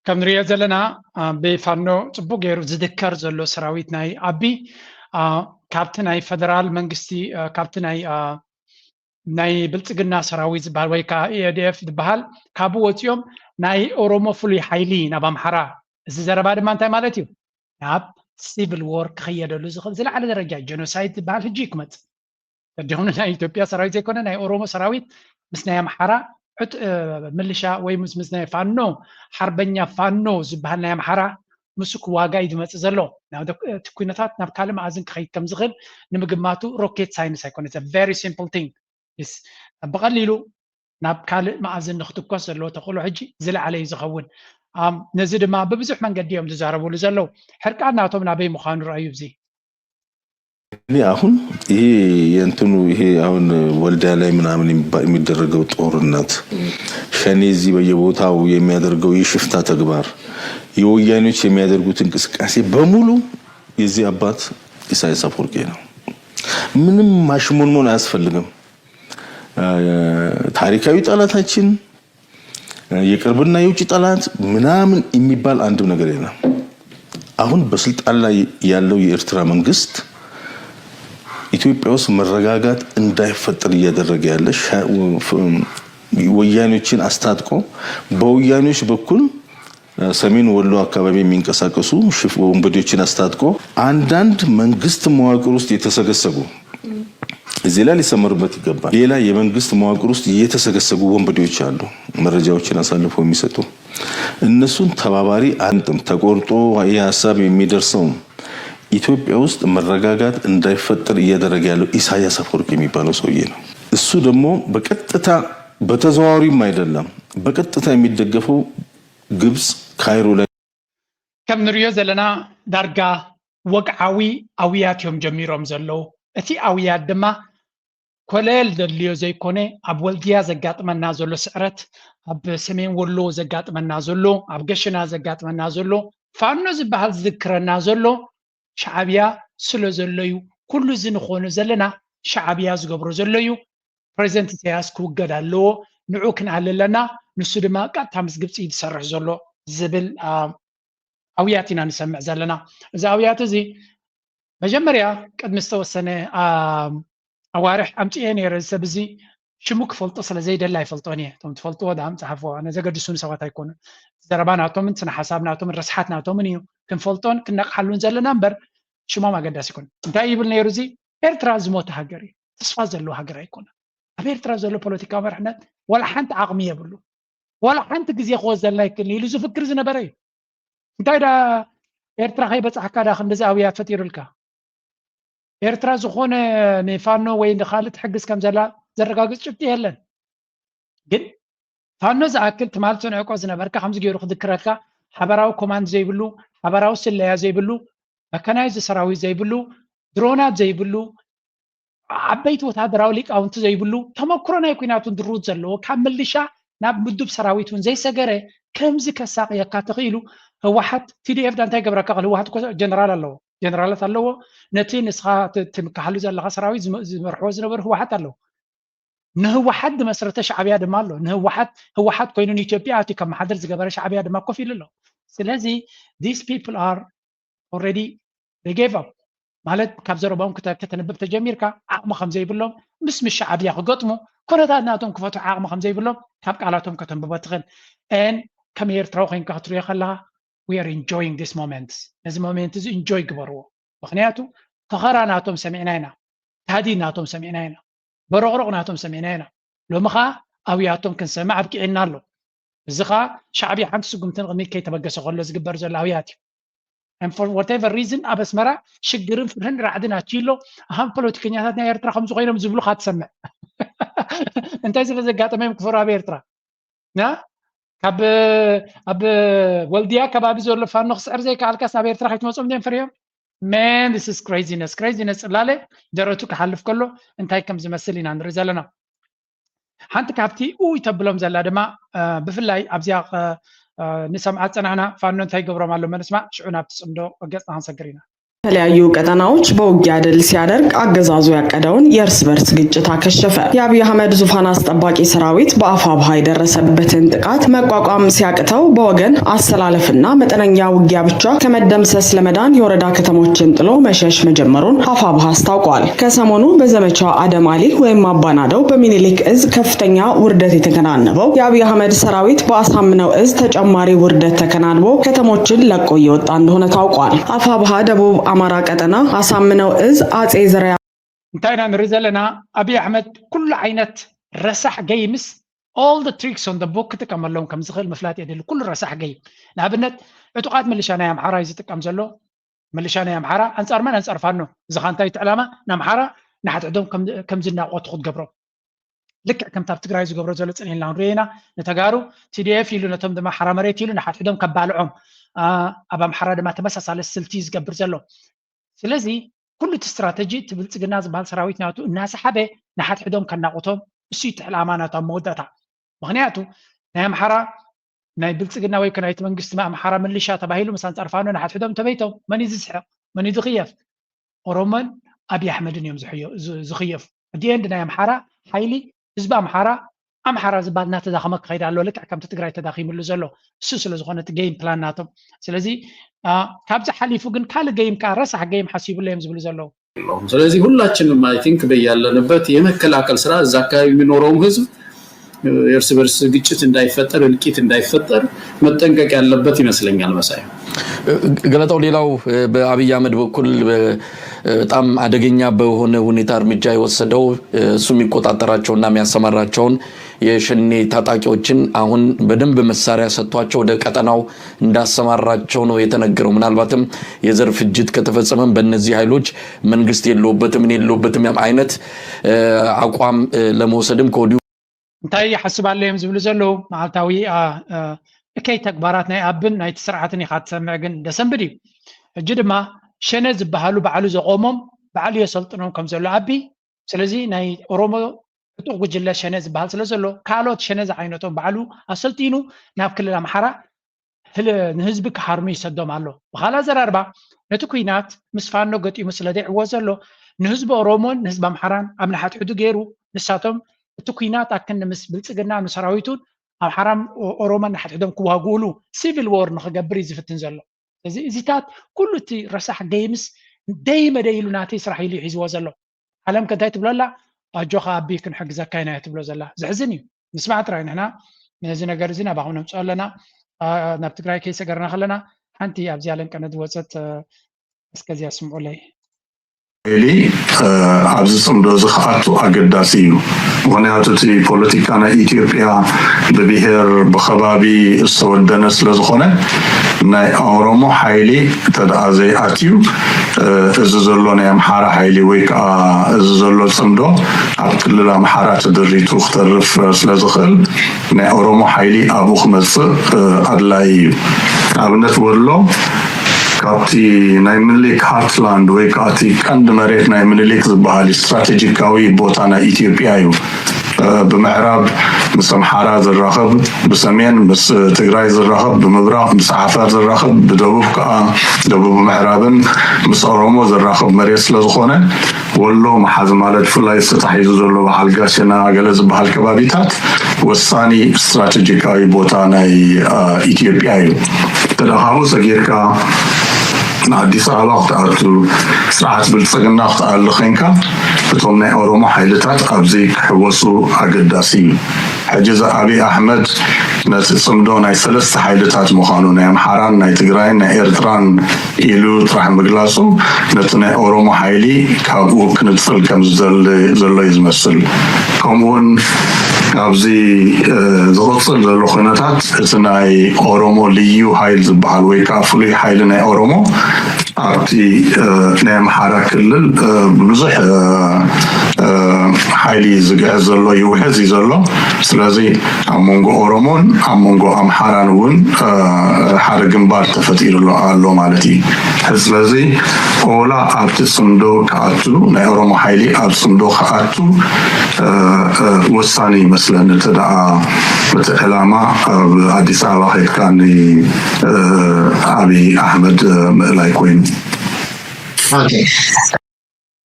ከም ንሪኦ ዘለና ብፋኖ ጽቡቅ ገይሩ ዝድከር ዘሎ ሰራዊት ናይ ኣቢ ካብቲ ናይ ፈደራል መንግስቲ ካብቲ ናይ ናይ ብልጽግና ሰራዊት ዝበሃል ወይ ከዓ ኤዲኤፍ ዝበሃል ካብኡ ወፂኦም ናይ ኦሮሞ ፍሉይ ሓይሊ ናብ ኣምሓራ። እዚ ዘረባ ድማ እንታይ ማለት እዩ? ናብ ሲቪል ዎር ክኸየደሉ ዝኽእል ዝለዓለ ደረጃ ጀኖሳይድ ዝበሃል ሕጂ ክመፅእ ተዲኹም ናይ ኢትዮጵያ ሰራዊት ዘይኮነ ናይ ኦሮሞ ሰራዊት ምስ ናይ ኣምሓራ ምልሻ ወይ ምስ ናይ ፋኖ ሓርበኛ ፋኖ ዝበሃል ናይ ኣምሓራ ምስ ክዋጋ እዩ ዝመፅእ ዘሎ። እቲ ኩነታት ናብ ካልእ መኣዝን ክኸይድ ከም ዝኽእል ንምግማቱ ሮኬት ሳይንስ ኣይኮነ very simple thing። ብቐሊሉ ናብ ካልእ መኣዝን ንክትኮስ ዘለዎ ተኽእሎ ሕጂ ዝለዓለ እዩ ዝኸውን። ነዚ ድማ ብብዙሕ መንገዲ እዮም ዝዛረብሉ ዘለዉ። ሕርቃን ናቶም ናበይ ምዃኑ ረኣዩ። እዚ እኔ አሁን ይሄ የእንትኑ ይሄ አሁን ወልዲያ ላይ ምናምን የሚደረገው ጦርነት፣ ሸኔ እዚህ በየቦታው የሚያደርገው የሽፍታ ተግባር፣ የወያኔዎች የሚያደርጉት እንቅስቃሴ በሙሉ የዚህ አባት ኢሳያስ አፈወርቂ ነው። ምንም ማሽሞንሞን አያስፈልግም። ታሪካዊ ጠላታችን የቅርብና የውጭ ጠላት ምናምን የሚባል አንድም ነገር የለም። አሁን በስልጣን ላይ ያለው የኤርትራ መንግስት ኢትዮጵያ ውስጥ መረጋጋት እንዳይፈጠር እያደረገ ያለ ወያኔዎችን አስታጥቆ በወያኔዎች በኩል ሰሜን ወሎ አካባቢ የሚንቀሳቀሱ ሽፍ ወንበዴዎችን አስታጥቆ አንዳንድ መንግስት መዋቅር ውስጥ የተሰገሰጉ እዚህ ላይ ሊሰመሩበት ይገባል። ሌላ የመንግስት መዋቅር ውስጥ የተሰገሰጉ ወንበዴዎች አሉ፣ መረጃዎችን አሳልፎ የሚሰጡ። እነሱን ተባባሪ አንጥም ተቆርጦ ይህ ሀሳብ የሚደርሰው ኢትዮጵያ ውስጥ መረጋጋት እንዳይፈጠር እያደረገ ያለው ኢሳያስ አፈወርቂ የሚባለው ሰውዬ ነው። እሱ ደግሞ በቀጥታ በተዘዋዋሪም አይደለም፣ በቀጥታ የሚደገፈው ግብፅ ካይሮ ላይ ከም ንሪኦ ዘለና ዳርጋ ወግዓዊ ኣውያት እዮም ጀሚሮም ዘለዉ። እቲ ኣውያት ድማ ኮለል ዘድልዮ ዘይኮነ፣ ኣብ ወልድያ ዘጋጥመና ዘሎ ስዕረት፣ ኣብ ሰሜን ወሎ ዘጋጥመና ዘሎ፣ ኣብ ገሸና ዘጋጥመና ዘሎ፣ ፋኖ ዝበሃል ዝዝክረና ዘሎ ሻዕብያ ስለ ዘሎ እዩ። ኩሉ እዚ ንኾኑ ዘለና ሻዕብያ ዝገብሮ ዘሎ እዩ። ፕሬዚደንት ኢሳያስ ክውገድ ኣለዎ፣ ንዑ ክንኣሊ ኣለና፣ ንሱ ድማ ቀጥታ ምስ ግብፂ እዩ ዝሰርሕ ዘሎ ዝብል ኣውያት ኢና ንሰምዕ ዘለና። እዚ ኣውያት እዚ መጀመርያ ቅድሚ ዝተወሰነ ኣዋርሕ ኣምፅኤ ነይረ። እዚ ሰብ እዚ ሽሙ ክፈልጦ ስለ ዘይደሊ ኣይፈልጦን እየ። እቶም ትፈልጥዎ ዳም ፀሓፍዎ፣ ኣነ ዘገድሱን ሰባት ኣይኮኑን። ዘረባ ናቶምን ስነ ሓሳብ ናቶምን ረስሓት ናቶምን እዩ ክንፈልጦን ክነቕሓሉን ዘለና እምበር ሽሞም ኣገዳሲ ኣይኮነ። እንታይ ይብል ነይሩ? እዚ ኤርትራ ዝሞተ ሃገር እዩ፣ ተስፋ ዘለዎ ሃገር ኣይኮነ። ኣብ ኤርትራ ዘሎ ፖለቲካዊ መርሕነት ዋላ ሓንቲ ዓቕሚ የብሉ፣ ዋላ ሓንቲ ግዜ ክወዘልና ይክእል ኢሉ ዝፍክር ዝነበረ እዩ። እንታይ ዳ ኤርትራ ከይበፃሕካ ዳ ክንደዚ ኣውያት ፈጢሩልካ? ኤርትራ ዝኾነ ንፋኖ ወይ ንካልእ ትሕግዝ ከም ዘላ ዘረጋግፅ ጭብጢ የለን። ግን ፋኖ ዝኣክል ትማል ትንዕቆ ዝነበርካ ከምዚ ገይሩ ክዝክረልካ፣ ሓበራዊ ኮማንድ ዘይብሉ፣ ሓበራዊ ስለያ ዘይብሉ፣ መካናይዝድ ሰራዊት ዘይብሉ፣ ድሮናት ዘይብሉ፣ ዓበይቲ ወታደራዊ ሊቃውንቲ ዘይብሉ፣ ተመክሮ ናይ ኲናት እውን ድሩት ዘለዎ፣ ካብ ምልሻ ናብ ምዱብ ሰራዊት እውን ዘይሰገረ፣ ከምዚ ከሳቕየካ ተኽኢሉ። ህወሓት፣ ቲ ዲ ኤፍ ዳ እንታይ ገብረካ? ህወሓት እኮ ጀነራል ኣለዎ፣ ጀነራላት ኣለዎ። ነቲ ንስኻ ትምክሓሉ ዘለኻ ሰራዊት ዝመርሕዎ ዝነበሩ ህወሓት ኣለዎ። ንህወሓት ዝመስረተ ሻዕብያ ድማ ኣሎ። ንህወሓት ህወሓት ኮይኑ ንኢትዮጵያ ኣትዩ ከመሓድር ዝገበረ ሻዕብያ ድማ ኮፍ ኢሉ ኣሎ። ስለዚ these people are already they gave up ማለት ካብ ዘረባኦም ከተንብብ ተጀሚርካ ዓቕሚ ከም ዘይብሎም ምስ ምስ ሻዕብያ ክገጥሙ ኩነታት ናቶም ክፈትሑ ዓቕሚ ከም ዘይብሎም ካብ ቃላቶም ከተንብቦ ትኽእል። ን ከም ኤርትራዊ ኮይንካ ክትሪኦ ከለኻ we are enjoying this moment። ነዚ ሞሜንት እዚ ኢንጆይ ግበርዎ። ምክንያቱ ፈኸራ ናቶም ሰሚዕና ኢና፣ ታህዲድ ናቶም ሰሚዕና ኢና፣ በሮቕሮቕ ናቶም ሰሚዕና ኢና። ሎሚ ኸዓ ኣብያቶም ክንሰምዕ ኣብቂዕና ኣሎ። እዚ ኸዓ ሻዕብያ ሓንቲ ስጉምቲ ንቕድሚት ከይተበገሰ ከሎ ዝግበር ዘሎ ኣብያት እዩ። And for whatever reason ኣብ ኣስመራ ሽግርን ፍርህን ራዕድን ኣትዩ ኣሎ። ኣሃም ፖለቲከኛታት ናይ ኤርትራ ከምዚ ኮይኖም ዝብሉኻ ትሰምዕ። እንታይ ስለ ዘጋጠመ እዮም ክፈሩ ኣብ ኤርትራ? ና ካብ ኣብ ወልድያ ከባቢ ዘሎ ፋኖ ክስዕር ዘይከኣልካስ ናብ ኤርትራ ከይትመፅኦም ድዮም ፈሪዮም? Man, this is craziness, craziness። ፅላለ ደረቱ ክሓልፍ ከሎ እንታይ ከም ዝመስል ኢና ንርኢ ዘለና። ሓንቲ ካብቲ ኡይ ተብሎም ዘላ ድማ ብፍላይ ኣብዚኣ ንሰምዓ ዝፀናሕና ፋኖ እንታይ ይገብሮም ኣሎ መንስማ ሽዑ ናብቲ ፅምዶ ገፅና ክንሰግር ኢና። የተለያዩ ቀጠናዎች በውጊያ ድል ሲያደርግ አገዛዙ ያቀደውን የእርስ በርስ ግጭት አከሸፈ። የአብይ አህመድ ዙፋን አስጠባቂ ሰራዊት በአፋብኃ የደረሰበትን ጥቃት መቋቋም ሲያቅተው በወገን አሰላለፍና መጠነኛ ውጊያ ብቻ ከመደምሰስ ለመዳን የወረዳ ከተሞችን ጥሎ መሸሽ መጀመሩን አፋብኃ አስታውቋል። ከሰሞኑ በዘመቻ አደም አሊ ወይም አባናደው በሚኒሊክ እዝ ከፍተኛ ውርደት የተከናነበው የአብይ አህመድ ሰራዊት በአሳምነው እዝ ተጨማሪ ውርደት ተከናንቦ ከተሞችን ለቆ እየወጣ እንደሆነ ታውቋል። አፋብኃ ደቡብ አማራ ቀጠና አሳምነው እዝ አጼ ዘርዓ እንታይ ኢና ንርኢ ዘለና? ኣብይ ኣሕመድ ኩሉ ዓይነት ረሳሕ ገይምስ all the tricks on the book ክጥቀመሎም ከም ዝኽእል ምፍላጥ የድሊ። ኩሉ ረሳሕ ገይም ንኣብነት ዕጡቓት ምልሻ ናይ ኣምሓራ እዩ ዝጥቀም ዘሎ። ምልሻ ናይ ኣምሓራ ኣንጻር መን? ኣንጻር ፋኖ። እዚ ኸ እንታይ እቲ ዕላማ? ንኣምሓራ ንሓድሕዶም ከም ዝናቆቱ ክትገብሮም። ልክዕ ከምቲ ኣብ ትግራይ ዝገብሮ ዘሎ ጽኒሕና ክንሪኦ ኢና። ንተጋሩ ቲ ዲ ኤፍ ኢሉ ነቶም ድማ ሓራ መሬት ኢሉ ንሓድሕዶም ከባልዖም፣ ኣብ ኣምሓራ ድማ ተመሳሳሊ ስልቲ ዝገብር ዘሎ። ስለዚ ኩሉ እቲ ስትራተጂ እቲ ብልጽግና ዝበሃል ሰራዊት ናቱ እናሰሓበ ንሓድሕዶም ከናቑቶም እሱ እዩ እቲ ዕላማ ናቱ ኣብ መወዳእታ። ምኽንያቱ ናይ ኣምሓራ ናይ ብልጽግና ወይ ከ ናይቲ መንግስቲ ኣምሓራ ምልሻ ተባሂሉ ምስ ኣንጻር ፋኖ ንሓድሕዶም ተበይቶም መን እዩ ዝስሕቕ? መን እዩ ዝኽየፍ? ኦሮሞን ኣብይ ኣሕመድን እዮም ዝኽየፉ። ኣት ኤንድ ናይ ኣምሓራ ሓይሊ ህዝቢ ኣምሓራ ኣምሓራ ዝበሃል እናተዳኸመ ክኸይድ ኣለዎ። ልክዕ ከምቲ ትግራይ ተዳኺምሉ ዘሎ እሱ ስለ ዝኾነ እቲ ገይም ፕላን ናቶም። ስለዚ ካብዚ ሓሊፉ ግን ካልእ ገይም ከዓ ረሳሕ ገይም ሓሲብሉ እዮም ዝብሉ ዘለዉ። ስለዚህ ሁላችንም አይ ቲንክ በያለንበት የመከላከል ስራ እዛ አካባቢ የሚኖረውም ህዝብ የእርስ በርስ ግጭት እንዳይፈጠር፣ እልቂት እንዳይፈጠር መጠንቀቅ ያለበት ይመስለኛል መሳይ። ገለታው፣ ሌላው በአብይ አህመድ በኩል በጣም አደገኛ በሆነ ሁኔታ እርምጃ የወሰደው፣ እሱ የሚቆጣጠራቸውና የሚያሰማራቸውን የሸኔ ታጣቂዎችን አሁን በደንብ መሳሪያ ሰጥቷቸው ወደ ቀጠናው እንዳሰማራቸው ነው የተነገረው። ምናልባትም የዘር ፍጅት ከተፈጸመም በእነዚህ ኃይሎች መንግስት የለውበትም፣ እኔ የለውበትም አይነት አቋም ለመውሰድም ከወዲሁ እንታይ ይሓስብ ኣሎ እዮም ዝብሉ ዘለዉ። መዓልታዊ እከይ ተግባራት ናይ ኣብን ናይቲ ስርዓትን ኢኻ ትሰምዕ፣ ግን ደሰንብድ እዩ። ሕጂ ድማ ሸነ ዝበሃሉ ባዕሉ ዘቆሞም፣ ባዕሉ የሰልጥኖም ከም ዘሎ ኣቢ። ስለዚ ናይ ኦሮሞ ዕጡቕ ጉጅለ ሸነ ዝበሃል ስለ ዘሎ፣ ካልኦት ሸነ ዝዓይነቶም ባዕሉ ኣሰልጢኑ ናብ ክልል ኣምሓራ ንህዝቢ ክሃርሙ ይሰዶም ኣሎ። ብኻልእ ኣዘራርባ፣ ነቲ ኲናት ምስ ፋኖ ገጢሙ ስለ ዘይዕወት ዘሎ፣ ንህዝቢ ኦሮሞን ንህዝቢ ኣምሓራን ኣብ ንሓድሕዱ ገይሩ፣ ንሳቶም እቲ ኲናት ኣክንዲ ምስ ብልጽግና ንሰራዊቱን ኣምሓራን ኦሮሞን ንሓድሕዶም ክዋግኡሉ ሲቪል ዎር ንኽገብር እዩ ዝፍትን ዘሎ። ስለዚ እዚታት ኩሉ እቲ ረሳሕ ገይምስ ደይ መደይ ኢሉ ናተይ ስራሕ ኢሉ እዩ ሒዝዎ ዘሎ። ዓለም ከ እንታይ ትብሎ ኣላ? ኣጆኻ ኣቢ ክንሕግዘካ ኢና እያ ትብሎ ዘላ። ዘሕዝን እዩ። ንስማዕ ጥራይ ንሕና ነዚ ነገር እዚ ናባኹም ነምፅኦ ኣለና። ናብ ትግራይ ከይሰገርና ከለና ሓንቲ ኣብዚኣ ለንቀነ ዝወፀት እስከዚኣ ስምዑለይ። ሊ ኣብዚ ፅምዶ እዚ ክኣቱ ኣገዳሲ እዩ። ምክንያቱ እቲ ፖለቲካ ናይ ኢትዮጵያ ብብሄር ብከባቢ ዝተወደነ ስለዝኮነ ናይ ኦሮሞ ሓይሊ እንተደኣ ዘይኣትዩ እዚ ዘሎ ናይ ኣምሓራ ሓይሊ ወይ ከዓ እዚ ዘሎ ፅምዶ ኣብ ክልል ኣምሓራ ተደሪቱ ክተርፍ ስለዝኽእል ናይ ኦሮሞ ሓይሊ ኣብኡ ክመፅእ ኣድላይ እዩ። ኣብነት ወሎ ካብቲ ናይ ምኒልክ ሃርትላንድ ወይ ከዓ እቲ ቀንዲ መሬት ናይ ምኒልክ ዝበሃል ስትራቴጂካዊ ቦታ ናይ ኢትዮጵያ እዩ። ብምዕራብ ምስ ኣምሓራ ዘራኽብ፣ ብሰሜን ምስ ትግራይ ዘራኽብ፣ ብምብራቕ ምስ ዓፋር ዘራኽብ፣ ብደቡብ ከዓ ደቡብ ምዕራብን ምስ ኦሮሞ ዘራኽብ መሬት ስለዝኾነ ወሎ መሓዝ ማለት ብፍላይ ተታሒዙ ዘሎ በዓል ጋሸና ገለ ዝበሃል ከባቢታት ወሳኒ ስትራቴጂካዊ ቦታ ናይ ኢትዮጵያ እዩ። ተደኻቡ ሰጊርካ ንኣዲስ ኣበባ ክትኣቱ ስርዓት ብልፅግና ክትኣሊ ኮንካ እቶም ናይ ኦሮሞ ሓይልታት ኣብዚ ክሕወሱ ኣገዳሲ እዩ። ሕጂ እዚ ኣብይ ኣሕመድ ነቲ ፅምዶ ናይ ሰለስተ ሓይልታት ምዃኑ ናይ ኣምሓራን ናይ ትግራይን ናይ ኤርትራን ኢሉ ጥራሕ ምግላፁ ነቲ ናይ ኦሮሞ ሓይሊ ካብኡ ክንፅል ከም ዘሎ እዩ ዝመስል። ከምኡውን ኣብዚ ዝቕፅል ዘሎ ኩነታት እቲ ናይ ኦሮሞ ልዩ ሓይል ዝበሃል ወይ ከዓ ፍሉይ ሓይሊ ናይ ኦሮሞ ኣብቲ ናይ ኣምሓራ ክልል ብዙሕ ሓይሊ ዝግዕዝ ዘሎ ይውሕዝ እዩ ዘሎ። ስለዚ ኣብ መንጎ ኦሮሞን ኣብ መንጎ ኣምሓራን እውን ሓደ ግንባር ተፈጢሩ ኣሎ ማለት እዩ። ስለዚ ኦላ ኣብቲ ፅምዶ ክኣቱ ናይ ኦሮሞ ሓይሊ ኣብ ፅምዶ ክኣቱ ወሳኒ ይመስለኒ። እቲ ደኣ እቲ ዕላማ ኣብ ኣዲስ ኣበባ ከይድካ ንኣብይ ኣሕመድ ምእላይ ኮይኑ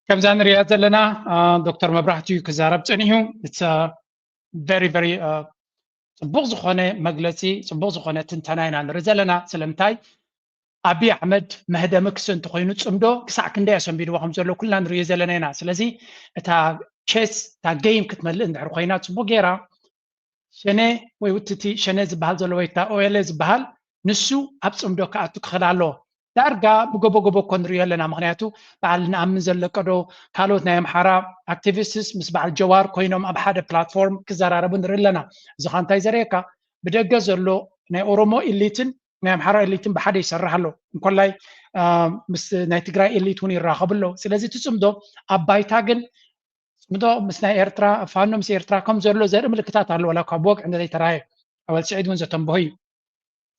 ከምዛ ንሪኣ ዘለና ዶክተር መብራህቲ እዩ ክዛረብ ፀኒሑ። ቨሪ ቨሪ ፅቡቕ ዝኾነ መግለፂ፣ ፅቡቕ ዝኾነ ትንተና ኢና ንርኢ ዘለና። ስለምንታይ ኣብይ ኣሕመድ መህደሚ ክሲ እንተኮይኑ ፅምዶ ክሳዕ ክንደይ ኣሰንቢድዎ ከም ዘሎ ኩልና ንሪኦ ዘለና ኢና። ስለዚ እታ ቼስ እታ ገይም ክትመልእ እንድሕር ኮይና ፅቡቅ ገይራ ሸኔ ወይ ውትቲ ሸኔ ዝበሃል ዘሎ ወይ እታ ኦኤልኤ ዝበሃል ንሱ ኣብ ፅምዶ ክኣቱ ክኽእል ኣለዎ። ዳርጋ ብጎቦ ጎቦ እኮ ንሪኦ ኣለና። ምክንያቱ በዓል ንኣምን ዘለቀዶ ካልኦት ናይ ኣምሓራ ኣክቲቪስትስ ምስ በዓል ጀዋር ኮይኖም ኣብ ሓደ ፕላትፎርም ክዘራረቡ ንርኢ ኣለና። እዚ ካ እንታይ ዘርእየካ? ብደገ ዘሎ ናይ ኦሮሞ ኢሊትን ናይ ኣምሓራ ኤሊትን ብሓደ ይሰርሕ ኣሎ። እንኮላይ ምስ ናይ ትግራይ ኤሊት እውን ይራኸቡ ኣለዉ። ስለዚ እቲ ፅምዶ ኣብ ባይታ ግን ፅምዶ ምስ ናይ ኤርትራ ፋኖ ምስ ኤርትራ ከም ዘሎ ዘርኢ ምልክታት ኣሎ። ዋላ እኳ ብወግዒ እንተዘይተራየ ኣወል ስዒድ እውን ዘተንብሆ እዩ።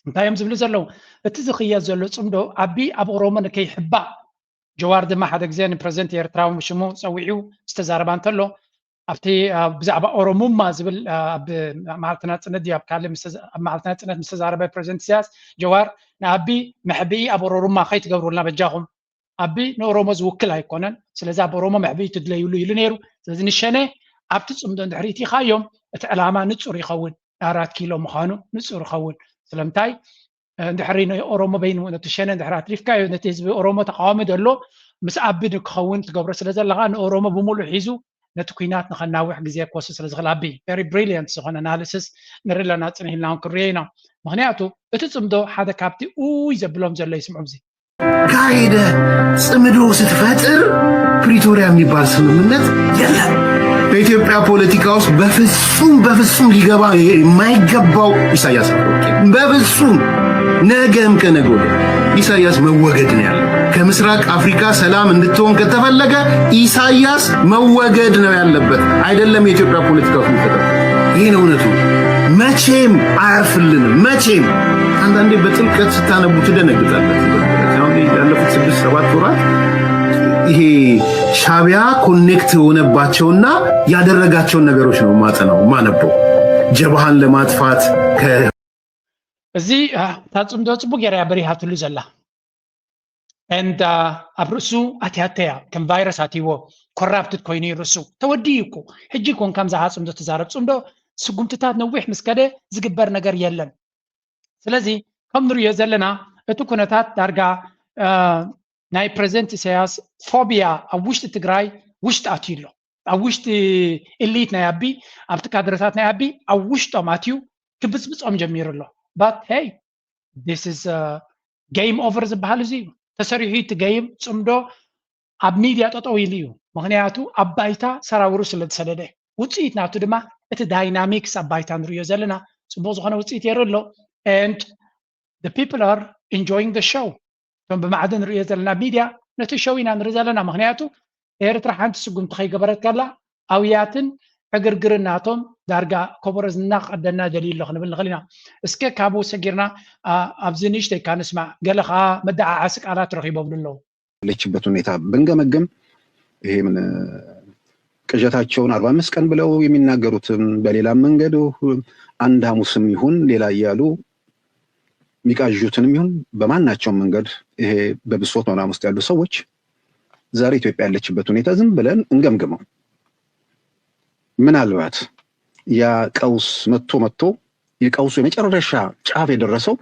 እንታይ እዮም ዝብሉ ዘለዉ? እቲ ዝኽየድ ዘሎ ፅምዶ ኣቢ ኣብ ኦሮሞ ንከይሕባእ ጀዋር ድማ ሓደ ግዜ ንፕረዚደንት ኤርትራ ሽሙ ፀዊዑ ዝተዛረባ እንተሎ ኣብቲ ብዛዕባ ኦሮሙማ ዝብል ኣብ መዓልቲ ናፅነት ድዩ ኣብ ካልእ ኣብ መዓልቲ ናፅነት ምስ ተዛረበ ፕረዚደንት ኢሳያስ ጀዋር ንኣቢ መሕብኢ ኣብ ኦሮሩማ ከይትገብሩልና በጃኹም ኣቢ ንኦሮሞ ዝውክል ኣይኮነን። ስለዚ ኣብ ኦሮሞ መሕብኢ ትድለይሉ ኢሉ ነይሩ። ስለዚ ንሸነ ኣብቲ ፅምዶ እንድሕር ኢትኻዮም እቲ ዕላማ ንፁር ይኸውን። ኣራት ኪሎ ምዃኑ ንፁር ይኸውን። ስለምንታይ እንድሕሪ ንኦሮሞ በይኑ ነቲ ሸነ እንድሕር ኣትሪፍካዮ ነቲ ህዝቢ ኦሮሞ ተቃዋሚ ዘሎ ምስ ኣቢ ንክኸውን ትገብሮ ስለ ዘለኻ ንኦሮሞ ብምሉእ ሒዙ ነቲ ኩናት ንኸናውሕ ግዜ ክወስድ ስለ ዝኽእል ኣቢ very brilliant ዝኾነ analysis ንርኢ ኣለና። ጽንሕ ኢልና እውን ክንሪኦ ኢና። ምኽንያቱ እቲ ጽምዶ ሓደ ካብቲ ኡይ ዘብሎም ዘሎ እዩ። ስምዑ፣ እዚ ካሄደ ጽምዶ ስትፈጥር ፕሪቶሪያ የሚባል ስምምነት የለም። በኢትዮጵያ ፖለቲካ ውስጥ በፍጹም በፍጹም ሊገባ የማይገባው ኢሳያስ አፈወርቂ፣ በፍጹም ነገም ከነገ ወዲያ ኢሳያስ መወገድ ነው ያለው። ከምስራቅ አፍሪካ ሰላም እንድትሆን ከተፈለገ ኢሳያስ መወገድ ነው ያለበት። አይደለም የኢትዮጵያ ፖለቲካ ውስጥ የሚፈጠር፣ ይሄ ነው እውነቱ። መቼም አያርፍልንም። መቼም አንዳንዴ በጥልቀት ስታነቡ ትደነግጣላችሁ። አሁን ያለፉት ስድስት ሰባት ወራት ይሄ ሻቢያ ኮኔክት የሆነባቸውና ያደረጋቸውን ነገሮች ነው ማጠናው ማነበው። ጀብሃን ለማጥፋት ከ እዚ እታ ጽምዶ ጽቡቅ ገይራ እያ በሪሃትሉ ዘላ። And ኣብ ርእሱ ኣትያተያ ከም ቫይረስ ኣትይዎ፣ ኮራፕትድ ኮይኑ እዩ ርእሱ። ተወዲኡ እኮ። ሕጂ ኮን ከምዛ ጽምዶ ትዛረብ። ጽምዶ ስጉምትታት ነዊሕ ምስ ከደ ዝግበር ነገር የለን። ስለዚ ከም ንሪኦ ዘለና እቲ ኩነታት ዳርጋ ናይ ፕሬዚደንት ኢሳያስ ፎቢያ ኣብ ውሽጢ ትግራይ ውሽጢ ኣትዩ ኣሎ። ኣብ ውሽጢ ኢሊት ናይ ኣቢ፣ ኣብቲ ካድረታት ናይ ኣቢ ኣብ ውሽጦም ኣትዩ ክብፅብፆም ጀሚሩ ኣሎ። But hey, this is game over ዝበሃል እዚ እዩ። ተሰሪሑ እቲ ገይም። ጽምዶ ኣብ ሚድያ ጠጠው ኢሉ እዩ። ምኽንያቱ ኣብ ባይታ ሰራውሩ ስለ ዝሰደደ፣ ውፅኢት ናቱ ድማ እቲ ዳይናሚክስ ኣብ ባይታ ንሪኦ ዘለና ጽቡቅ ዝኾነ ውፅኢት የርኢ ኣሎ። And the people are enjoying the show። እቶም ብማዕድን ንሪኦ ዘለና ሚድያ ነቲ ሾው ኢና ንርኢ ዘለና። ምኽንያቱ ኤርትራ ሓንቲ ስጉምቲ ከይገበረት ከላ ኣውያትን ዕግርግርን ናቶም ዳርጋ ከበሮ እናቀደና ደልዩ ኣሎ ክንብል ንኽእል ኢና። እስከ ካብኡ ሰጊርና ኣብዚ ንእሽተይ እካ ንስማዕ። ገለ ከዓ መደዓዓሲ ቃላት ረኺቦምሉ ኣለዉ። ያለችበት ሁኔታ ብንገመግም ይሄ ምን ቅዠታቸውን አርባ አምስት ቀን ብለው የሚናገሩትም በሌላ መንገድ አንድ ሐሙስም ይሁን ሌላ እያሉ የሚቃዡትንም ይሁን በማናቸውም መንገድ ይሄ በብሶት ምናምን ውስጥ ያሉ ሰዎች ዛሬ ኢትዮጵያ ያለችበት ሁኔታ ዝም ብለን እንገምግመው። ምናልባት ያ ቀውስ መጥቶ መጥቶ የቀውሱ የመጨረሻ ጫፍ የደረሰው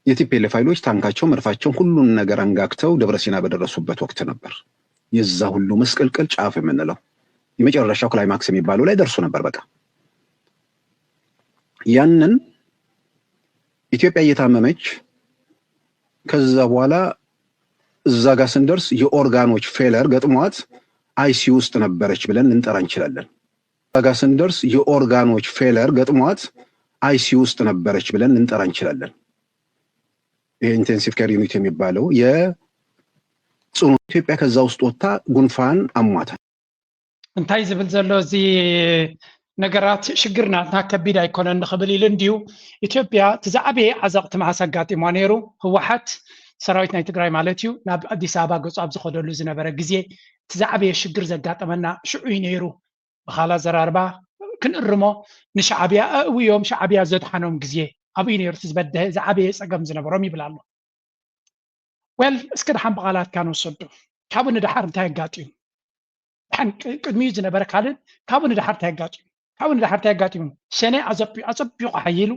የቲፒኤልኤፍ ኃይሎች ታንካቸው፣ መድፋቸውን፣ ሁሉን ነገር አንጋግተው ደብረ ሲና በደረሱበት ወቅት ነበር። የዛ ሁሉ መስቀልቀል ጫፍ የምንለው የመጨረሻው ክላይማክስ የሚባለው ላይ ደርሶ ነበር። በቃ ያንን ኢትዮጵያ እየታመመች ከዛ በኋላ እዛ ጋር ስንደርስ የኦርጋኖች ፌለር ገጥሟት አይሲዩ ውስጥ ነበረች ብለን ልንጠራ እንችላለን። እዛ ጋር ስንደርስ የኦርጋኖች ፌለር ገጥሟት አይሲዩ ውስጥ ነበረች ብለን ልንጠራ እንችላለን። ይሄ ኢንቴንሲቭ ኬር ዩኒት የሚባለው የጽኑ ኢትዮጵያ ከዛ ውስጥ ወጥታ ጉንፋን አሟታል። እንታይ ዝብል ዘሎ እዚ ነገራት ሽግር ናትና ከቢድ ኣይኮነን ንኽብል ኢሉ እንድዩ። ኢትዮጵያ እቲ ዝዓበየ ዓዘቕቲ መዓስ ኣጋጢሟ ነይሩ? ህወሓት ሰራዊት ናይ ትግራይ ማለት እዩ ናብ ኣዲስ ኣበባ ገጹ ኣብ ዝኸደሉ ዝነበረ ግዜ እቲ ዝዓበየ ሽግር ዘጋጠመና ሽዑ እዩ ነይሩ። ብኻላ ዘራርባ ክንእርሞ ንሻዕብያ ኣእውዮም ሻዕብያ ዘድሓኖም ግዜ ኣብኡ እዩ ነይሩ እቲ ዝበደሀ ዝዓበየ ጸገም ዝነበሮም ይብል ኣሎ። ወል እስከ ደሓን ብቓላትካ ንወሰዱ። ካብኡ ንደሓር እንታይ ኣጋጢሙ? ደሓን ቅ- ቅድሚኡ ዝነበረ ካልእ ካብኡ ንደሓር እንታይ ኣጋጢሙ? ካብኡ ንደሓር እንታይ ኣጋጢሙ? ሸኔ ኣጸቢቑ ኣጸቢቑ ሓይሉ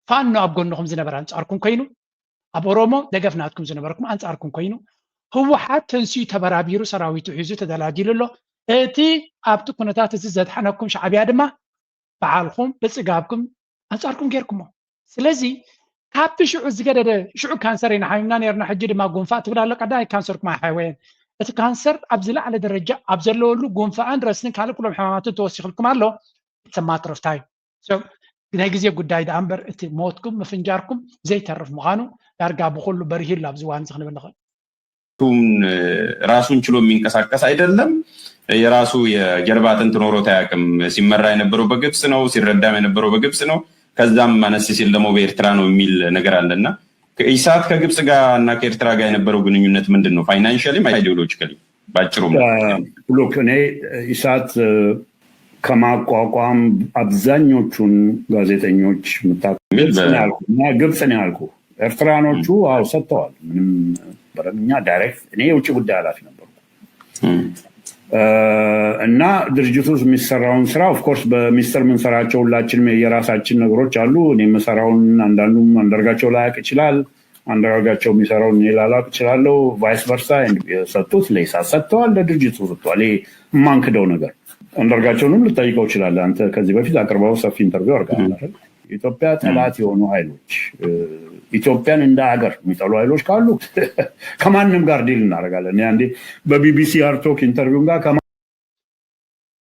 ፋኖ ኣብ ጎንኹም ዝነበረ ኣንጻርኩም ኮይኑ ኣብ ኦሮሞ ደገፍ ናትኩም ዝነበርኩም ኣንጻርኩም ኮይኑ ህወሓት ተንሲኡ ተበራቢሩ ሰራዊቱ ሒዙ ተደላዲሉ ኣሎ። እቲ ኣብቲ ኩነታት እዚ ዘድሓነኩም ሻዕብያ ድማ በዓልኩም ብፅጋብኩም ኣንጻርኩም ጌርኩሞ። ስለዚ ካብቲ ሽዑ ዝገደደ ሽዑ ካንሰር ኢና ሓሚምና ነርና፣ ሕጂ ድማ ጉንፋዕ ትብል ኣሎ። ቀዳማይ ካንሰርኩም ኣይሓወየን። እቲ ካንሰር ኣብ ዝለዓለ ደረጃ ኣብ ዘለወሉ ጉንፋዕን ረስንን ካልእ ኩሎም ሕማማትን ተወሲኽልኩም ኣሎ። It's a matter of time። So ናይ ግዜ ጉዳይ ደኣ እምበር እቲ ሞትኩም ምፍንጃርኩም ዘይተርፍ ምዃኑ ዳርጋ ብኹሉ በሪሂ ኣሎ ኣብዚ እዋን እዚ ክንብል ንኽእል። ራሱን ራሱን ችሎ የሚንቀሳቀስ አይደለም። የራሱ የጀርባ አጥንት ኖሮት አያውቅም። ሲመራ የነበረው በግብጽ ነው፣ ሲረዳም የነበረው በግብጽ ነው። ከዛም አነስ ሲል ደግሞ በኤርትራ ነው የሚል ነገር አለና ኢሳት ከግብጽ ጋር እና ከኤርትራ ጋር የነበረው ግንኙነት ምንድን ነው? ፋይናንሻሊም አይዲዮሎጂካሊ ባጭሩ ሉክ እኔ ኢሳት ከማቋቋም አብዛኞቹን ጋዜጠኞች የምታውቀው ግብጽ ነው ያልኩህ እና ግብጽ ነው ያልኩህ። ኤርትራኖቹ አዎ ሰጥተዋል። ምንም ነበረም። እኛ ዳይሬክት እኔ የውጭ ጉዳይ ኃላፊ ነበርኩ እና ድርጅቱ ውስጥ የሚሰራውን ስራ ኦፍኮርስ በሚስጥር የምንሰራቸው ሁላችንም የራሳችን ነገሮች አሉ። እኔ የምሰራውን አንዳንዱም አንዳርጋቸው ላያውቅ ይችላል። አንዳርጋቸው የሚሰራውን እኔ ላላውቅ እችላለሁ። ቫይስ ቨርሳ የሰጡት ለኢሳት ሰጥተዋል፣ ለድርጅቱ ሰጥተዋል። ይሄ የማንክደው ነገር አንዳርጋቸውንም ልጠይቀው ይችላል። አንተ ከዚህ በፊት አቅርበው ሰፊ ኢንተርቪው አድርገሃል አይደል? ኢትዮጵያ ጠላት የሆኑ ኃይሎች፣ ኢትዮጵያን እንደ ሀገር የሚጠሉ ኃይሎች ካሉ ከማንም ጋር ዲል እናደርጋለን። እኔ አንዴ በቢቢሲ ሃርድ ቶክ ኢንተርቪው ጋር ከማ-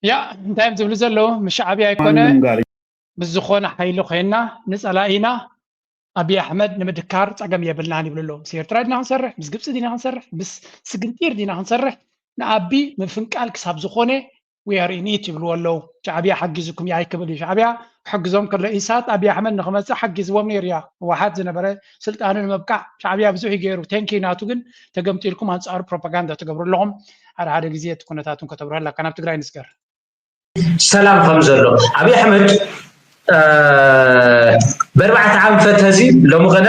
ያ እንታይ እዮም ዝብሉ ዘለዉ? ምስ ሻዕብያ ኣይኮነ ማንም ጋር ምስ ዝኾነ ሓይሊ ኮይና ንፀላኢና ኣብይ ኣሕመድ ንምድካር ፀገም የብልናን ይብሉ ኣለዉ። ምስ ኤርትራ ዲና ክንሰርሕ፣ ምስ ግብፂ ዲና ክንሰርሕ፣ ምስ ስግንጢር ዲና ክንሰርሕ፣ ንኣቢ ምፍንቃል ክሳብ ዝኾነ we are in it ይብልዎ ኣለዉ። ሻዕብያ ሓጊዙኩም እዩ ኣይክብል እዩ። ሻዕብያ ክሕግዞም ከሎ ኢሳት ኣብይ ኣሕመድ ንክመፅእ ሓጊዝዎም ነይሩ እያ። ህወሓት ዝነበረ ስልጣኑ ንምብቃዕ ሻዕብያ ብዙሕ እዩ ገይሩ። ቴንኪ ናቱ ግን ተገምጢልኩም ኣንፃሩ ፕሮፓጋንዳ ትገብሩ ኣለኹም። ሓደ ሓደ ግዜ እቲ ኩነታት እውን ከተብርሃላ ካብ ትግራይ ንስገር። ሰላም ከም ዘሎ ኣብይ ኣሕመድ በርባዕተ ኣንፈት ህዚ ሎሚ ኸነ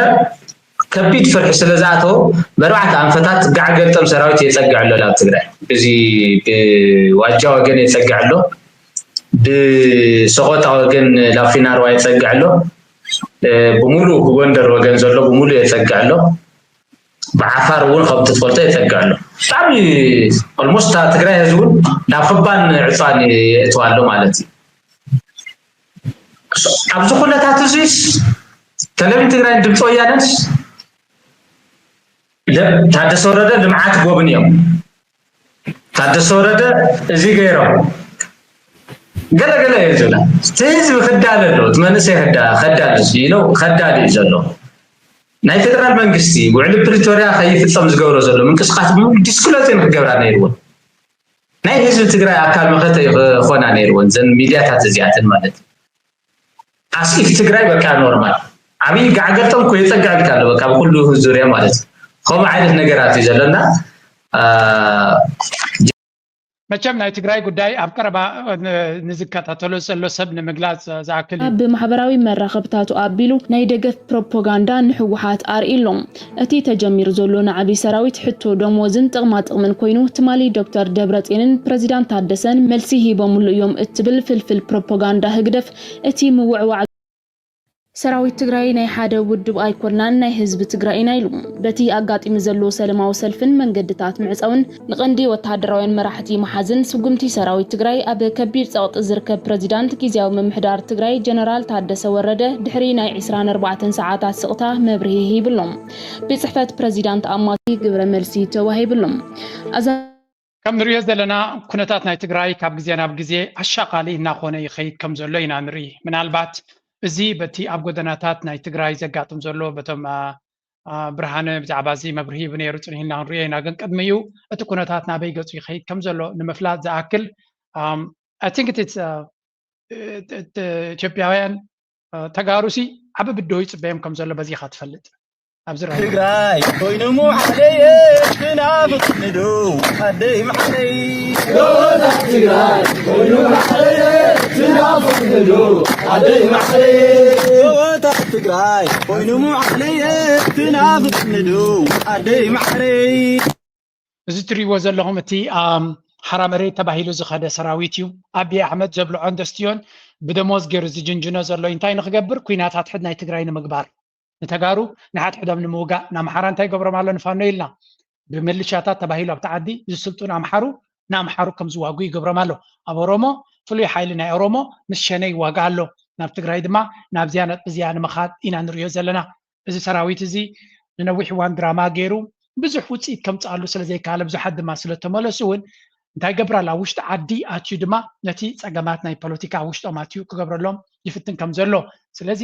ከቢድ ፍርሒ ስለ ዝኣተዎ በርባዕተ ኣንፈታት ጋዕ ገልጠም ሰራዊት የፀግዕ ኣሎ ናብ ትግራይ። እዚ ብዋጃ ወገን የፀግዕ ኣሎ፣ ብሰቆጣ ወገን ላፊናርዋ የፀግዕ ኣሎ፣ ብሙሉ ብጎንደር ወገን ዘሎ ብሙሉ የፀግዕ ኣሎ። ብዓፋር እውን ከምቲ ትፈልጦ የፀግዕ ኣሎ። ብጣዕሚ ኦልሞስት ትግራይ ህዝቢ እውን ናብ ክባን ዕፃን የእትዋ ኣሎ ማለት እዩ። ኣብዚ ኩነታት እዚስ ተለቪን ትግራይን ድምፂ ወያነንስ ታደሰ ወረደ ልምዓት ጎብንዮም፣ ታደሰ ወረደ እዚ ገይሮም ገለ ገለ እዮም ዝብላ። እቲ ህዝቢ ክዳለ ኣሎ፣ እቲ መንእሰይ ከዳለ ኢለው ከዳለ እዩ ዘሎ። ናይ ፌደራል መንግስቲ ውዕሊ ፕሪቶሪያ ከይፍፀም ዝገብሮ ዘሎ ምንቅስቃስ ብምሉ ዲስክሎዝ ክገብራ ነይርዎን ናይ ህዝቢ ትግራይ ኣካል መኸተ ክኾና ነይርዎን ዘን ሚድያታት እዚኣተን ማለት እዩ። ኣስኢፍ ትግራይ በቃ ኖርማል ዓብይ ጋዕገልጠም እኮ የፀግዕ ኢልካ ኣሎ በቃ ብኩሉ ዙርያ ማለት እዩ። ከምኡ ዓይነት ነገራት እዩ ዘለና። መቸም ናይ ትግራይ ጉዳይ ኣብ ቀረባ ንዝከታተሎ ዘሎ ሰብ ንምግላፅ ዝኣክል እዩ። ኣብ ማሕበራዊ መራኸብታቱ ኣቢሉ ናይ ደገፍ ፕሮፓጋንዳ ንህወሓት ኣርእዩ ኣሎ። እቲ ተጀሚሩ ዘሎ ናዕቢ ሰራዊት ሕቶ ደሞዝን ጥቕማ ጥቕምን ኮይኑ ትማሊ ዶክተር ደብረፅዮንን ፕረዚዳንት ታደሰን መልሲ ሂቦምሉ እዮም እትብል ፍልፍል ፕሮፓጋንዳ ህግደፍ እቲ ምውዕዋዕ ሰራዊት ትግራይ ናይ ሓደ ውድብ ኣይኮናን ናይ ህዝቢ ትግራይ ኢና ኢሉ። በቲ ኣጋጢሙ ዘሎ ሰለማዊ ሰልፍን መንገድታት ምዕፃውን ንቐንዲ ወታደራውያን መራሕቲ መሓዝን ስጉምቲ ሰራዊት ትግራይ ኣብ ከቢድ ፀቕጢ ዝርከብ ፕረዚዳንት ግዝያዊ ምምሕዳር ትግራይ ጀነራል ታደሰ ወረደ ድሕሪ ናይ ዕስራን ኣርባዕተን ሰዓታት ስቕታ መብርሂ ሂብሎም። ቤት ፅሕፈት ፕረዚዳንት ኣማቲ ግብረ መልሲ ተዋሂብሎም። ኣዛ ከም ንሪኦ ዘለና ኩነታት ናይ ትግራይ ካብ ግዜ ናብ ግዜ ኣሻቓሊ እናኾነ ይኸይድ ከም ዘሎ ኢና ንርኢ። ምናልባት እዚ በቲ ኣብ ጎደናታት ናይ ትግራይ ዘጋጥም ዘሎ በቶም ብርሃነ ብዛዕባ እዚ መብርሂ ሂቡ ነይሩ ፅኒህና ክንሪኦ ኢና። ግን ቅድሚኡ እቲ ኩነታት ናበይ ገፁ ይኸይድ ከም ዘሎ ንምፍላጥ ዝኣክል I think ኢትዮጵያውያን ተጋሩሲ ዓቢ ብድሆ ይፅበዮም ከም ዘሎ በዚ ኢኻ ትፈልጥ። ኣብዚ ራእይ ትግራይ ኮይኑ ሙዓለየ ትናፍቕኒ ዶ ኣደይ ማዓለይ ትግራይ ኮይኑ ሙዓለየ ትናፍቕኒ ዶ ኣደይ ማዓለይ ጎቦታት ትግራይ ኮይኑ ሙዓለየ ትናፍቕኒ ዶ ኣደይ ማዓለይ እዚ ትሪእዎ ዘለኹም እቲ ሓራ መሬት ተባሂሉ ዝኸደ ሰራዊት እዩ። ኣብይ ኣሕመድ ዘብልዖን ዘስትዮን ብደሞዝ ገይሩ ዝጅንጅኖ ዘሎ እንታይ ንክገብር? ኩናት ሓድሕድ ናይ ትግራይ ንምግባር፣ ንተጋሩ ንሓድሕዶም ንምውጋእ። ንኣምሓራ እንታይ ይገብሮም ኣሎ? ንፋኖ ኢልና ብምልሻታት ተባሂሉ ኣብቲ ዓዲ ዝስልጡን ኣምሓሩ ንኣምሓሩ ከም ዝዋጉ ይገብሮም ኣሎ። ኣብ ኦሮሞ ፍሉይ ሓይሊ ናይ ኦሮሞ ምስ ሸነ ይዋጋእ ኣሎ። ናብ ትግራይ ድማ ናብዚያ ነጥቢ እዚኣ ንምኻድ ኢና ንሪኦ ዘለና። እዚ ሰራዊት እዚ ንነዊሕ እዋን ድራማ ገይሩ ብዙሕ ውፅኢት ከምፅኣሉ ስለ ዘይከኣለ ብዙሓት ድማ ስለተመለሱ እውን እንታይ ይገብር ኣሎ? ኣብ ውሽጢ ዓዲ ኣትዩ ድማ ነቲ ፀገማት ናይ ፖለቲካ ኣብ ውሽጦም ኣትዩ ክገብረሎም ይፍትን ከም ዘሎ። ስለዚ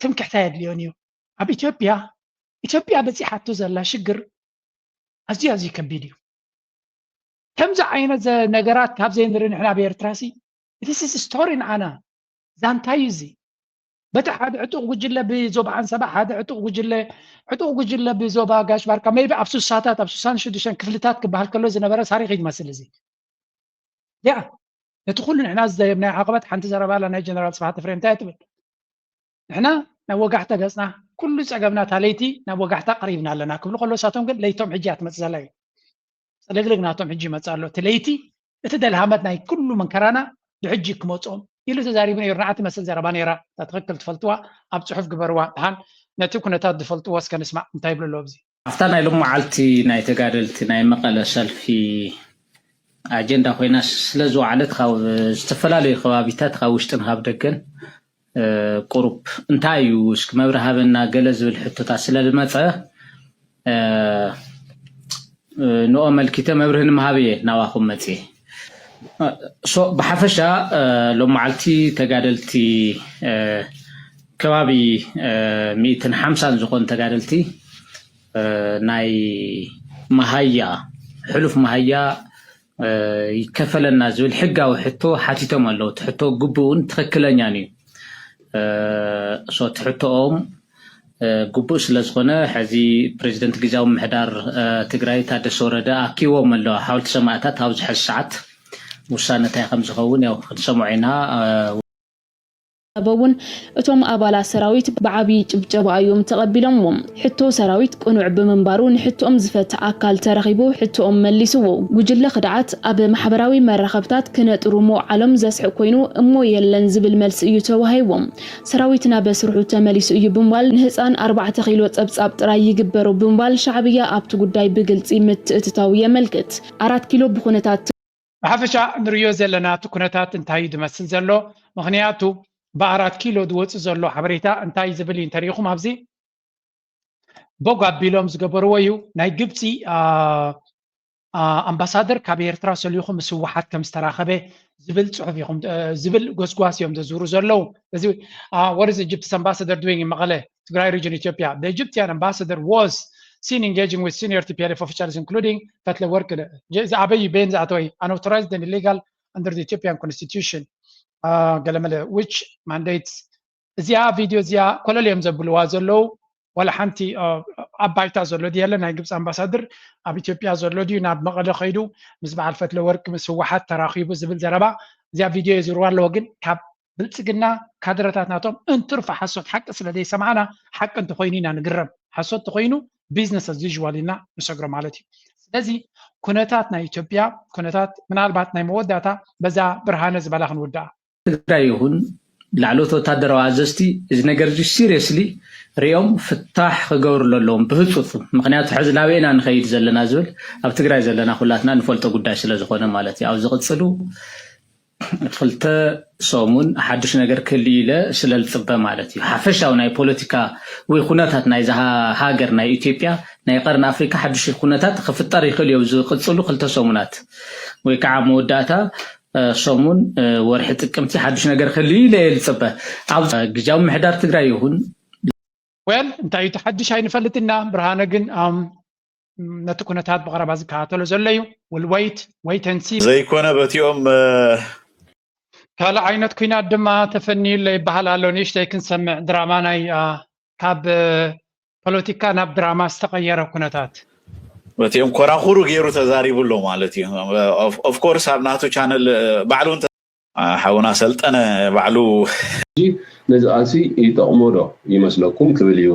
ትምክሕቲ ኣየድልዮን እዩ። ኣብ ኢትዮጵያ ኢትዮጵያ በፂሓቶ ዘላ ሽግር ኣዝዩ ኣዝዩ ከቢድ እዩ። ከምዚ ዓይነት ነገራት ካብ ዘይንርኢ ንሕና ኣብ ኤርትራ ሲ this is story ንዓና ዛንታ እዩ እዚ። በቲ ሓደ ዕጡቕ ጉጅለ ብዞባ ዓንሰባ ሓደ ዕጡቕ ጉጅለ ዕጡቕ ጉጅለ ብዞባ ጋሽ ባርካ maybe ኣብ ሱሳታት ኣብ ሱሳን ሽዱሽተን ክፍልታት ክበሃል ከሎ ዝነበረ ታሪኽ እዩ ዝመስል እዚ። ያ ነቲ ኩሉ ንሕና ዝዘየብናዮ ዓቐበት ሓንቲ ዘረባ ኣላ ናይ ጀነራል ስብሓት ኤፍሬም እንታይ እያ ትብል? ንሕና ናብ ወጋሕታ ገፅና ኩሉ ፀገምና እታ ለይቲ ናብ ወጋሕታ ቀሪብና ኣለና ክብሉ ከሎ እሳቶም ግን ለይቶም ሕጂ እያ ትመፅእ ዘላ እዩ። ፅልግልግ ናቶም ሕጂ ይመፅእ ኣሎ እቲ ለይቲ እቲ ደልሃመት ናይ ኩሉ መንከራና ብሕጂ ክመፅኦም ኢሉ ተዛሪቡ ነይሩ። ንዓ ትመስል ዘረባ ነይራ እታ ትኽክል ትፈልጥዋ ኣብ ፅሑፍ ግበርዋ። ድሓን ነቲ ኩነታት ዝፈልጥዎ እስከ ንስማዕ እንታይ ይብሉ ኣለዉ ኣብዚ ኣብታ ናይ ሎመዓልቲ ናይ ተጋደልቲ ናይ መቐለ ሰልፊ ኣጀንዳ ኮይና ስለ ዝወዓለት ካብ ዝተፈላለዩ ከባቢታት ካብ ውሽጥን ካብ ደገን ቁሩብ እንታይ እዩ እስኪ መብርሂ ሃበና ገለ ዝብል ሕቶታት ስለ ዝመፀ ንኦ መልኪተ መብርሂ ንምሃብ እየ ናባኹም መፅየ። ብሓፈሻ ሎመዓልቲ ተጋደልቲ ከባቢ ሚእትን ሓምሳን ዝኾኑ ተጋደልቲ ናይ መሃያ ሕሉፍ መሃያ ይከፈለና ዝብል ሕጋዊ ሕቶ ሓቲቶም ኣለዉ። እቲ ሕቶ ግቡእን ትኽክለኛን እዩ። እቲ ሕቶኦም ግቡእ ስለ ዝኾነ ሕዚ ፕሬዚደንት ግዝያዊ ምምሕዳር ትግራይ ታደሰ ወረደ ኣኪዎም ኣለዉ። ሓወልቲ ሰማእታት ኣብዚ ሕዚ ሰዓት ውሳነ እንታይ ከም ዝኸውን ያው ክንሰምዖ ኢና። እውን እቶም ኣባላት ሰራዊት ብዓብዪ ጭብጨባ እዮም ተቐቢሎምዎ። ሕቶ ሰራዊት ቅኑዕ ብምንባሩ ንሕቶኦም ዝፈትሕ ኣካል ተረኺቡ ሕቶኦም መሊስዎ። ጉጅለ ክድዓት ኣብ ማሕበራዊ መራኸብታት ክነጥሩ ምውዓሎም ዘስሕቕ ኮይኑ እሞ የለን ዝብል መልሲ እዩ ተዋሂዎም። ሰራዊትና በስርሑ ተመሊሱ እዩ ብምባል ንህፃን ኣርባዕተ ኪሎ ፀብፃብ ጥራይ ይግበሮ ብምባል ሻዕብያ ኣብቲ ጉዳይ ብግልፂ ምትእትታው የመልክት። ኣራት ኪሎ ብኩነታት ብሓፈሻ ንርእዮ ዘለና እቲ ኩነታት እንታይ እዩ ዝመስል ዘሎ? ምኽንያቱ ብኣራት ኪሎ ዝወፅእ ዘሎ ሓበሬታ እንታይ ዝብል እዩ እንተሪኢኹም ኣብዚ ቦግ ኣቢሎም ዝገበርዎ እዩ። ናይ ግብፂ ኣምባሳደር ካብ ኤርትራ ሰሊኹ ምስ ህወሓት ከም ዝተራኸበ ዝብል ፅሑፍ ኢኹም ዝብል ጎስጓስ እዮም ዘዝውሩ ዘለዉ። እዚ what is Egypt's ambassador doing in መቐለ ትግራይ region ኢትዮጵያ? The Egyptian ambassador was seen engaging with senior T P L F officials including ፈትለወርቅ ዝኣበይ ቤን ዝኣተወይ unauthorized and illegal under the Ethiopian constitution ገለመለ which mandates እዚኣ ቪድዮ እዚኣ ኮለል እዮም ዘብልዋ ዘለዉ። ዋላ ሓንቲ ኣብ ባይታ ዘሎ ድየለ ናይ ግብፂ ኣምባሳድር ኣብ ኢትዮጵያ ዘሎ ድዩ ናብ መቐለ ከይዱ ምስ በዓል ፈትለወርቅ ምስ ህወሓት ተራኺቡ ዝብል ዘረባ እዚኣ ቪድዮ የዝርዋ ኣለዎ። ግን ካብ ብልፅግና ካድረታት ናቶም እንትርፎ ሓሶት ሓቂ ስለ ዘይሰማዕና ሓቂ እንተኮይኑ ኢና ንግረም። ሓሶት ተኮይኑ business as usual ኢልና ንሰግሮ ማለት እዩ። ስለዚ ኩነታት ናይ ኢትዮጵያ ኩነታት ምናልባት ናይ መወዳእታ በዛ ብርሃነ ዝበላ ክንውድኣ ትግራይ ይኹን ላዕለዎት ወታደራዊ ኣዘዝቲ እዚ ነገር እዚ seriously ሪኦም ፍታሕ ክገብርሉ ኣለዎም ብህፁፅ። ምኽንያቱ ሕዚ ናበይ ኢና ንኸይድ ዘለና ዝብል ኣብ ትግራይ ዘለና ኩላትና ንፈልጦ ጉዳይ ስለ ዝኾነ ማለት እዩ። ኣብ ዝቕፅሉ ክልተ ሰሙን ሓዱሽ ነገር ክህሉ ኢለ ስለ ዝፅበ ማለት እዩ። ሓፈሻዊ ናይ ፖለቲካ ወይ ኩነታት ናይዛ ሃገር ናይ ኢትዮጵያ ናይ ቀርኒ ኣፍሪካ ሓዱሽ ኩነታት ክፍጠር ይኽእል እዩ። ዝቕፅሉ ክልተ ሰሙናት ወይ ከዓ መወዳእታ ሰሙን ወርሒ ጥቅምቲ ሓዱሽ ነገር ክህሉ ኢለ እየ ዝፅበ። ኣብ ግዝያዊ ምምሕዳር ትግራይ ይኹን well እንታይ እዩ እቲ ሓድሽ ኣይንፈልጥ ኢና። ብርሃነ ግን ነቲ ኩነታት ብቐረባ ዝከታተሎ ዘሎ እዩ። We'll wait wait and see። ዘይኮነ በቲኦም ካልእ ዓይነት ኩናት ድማ ተፈንዩ ኣሎ ይበሃል ኣሎ። ንእሽተይ ክንሰምዕ ድራማ ናይ ካብ ፖለቲካ ናብ ድራማ ዝተቐየረ ኩነታት በቲኦም ኮራኹሩ ገይሩ ተዛሪቡ ኣሎ ማለት እዩ። Of course ኣብ ናቱ ቻነል ባዕሉ ሓውና ሰልጠነ ባዕሉ ነዚ ቃልሲ ይጠቕሞ ዶ ይመስለኩም ክብል እዩ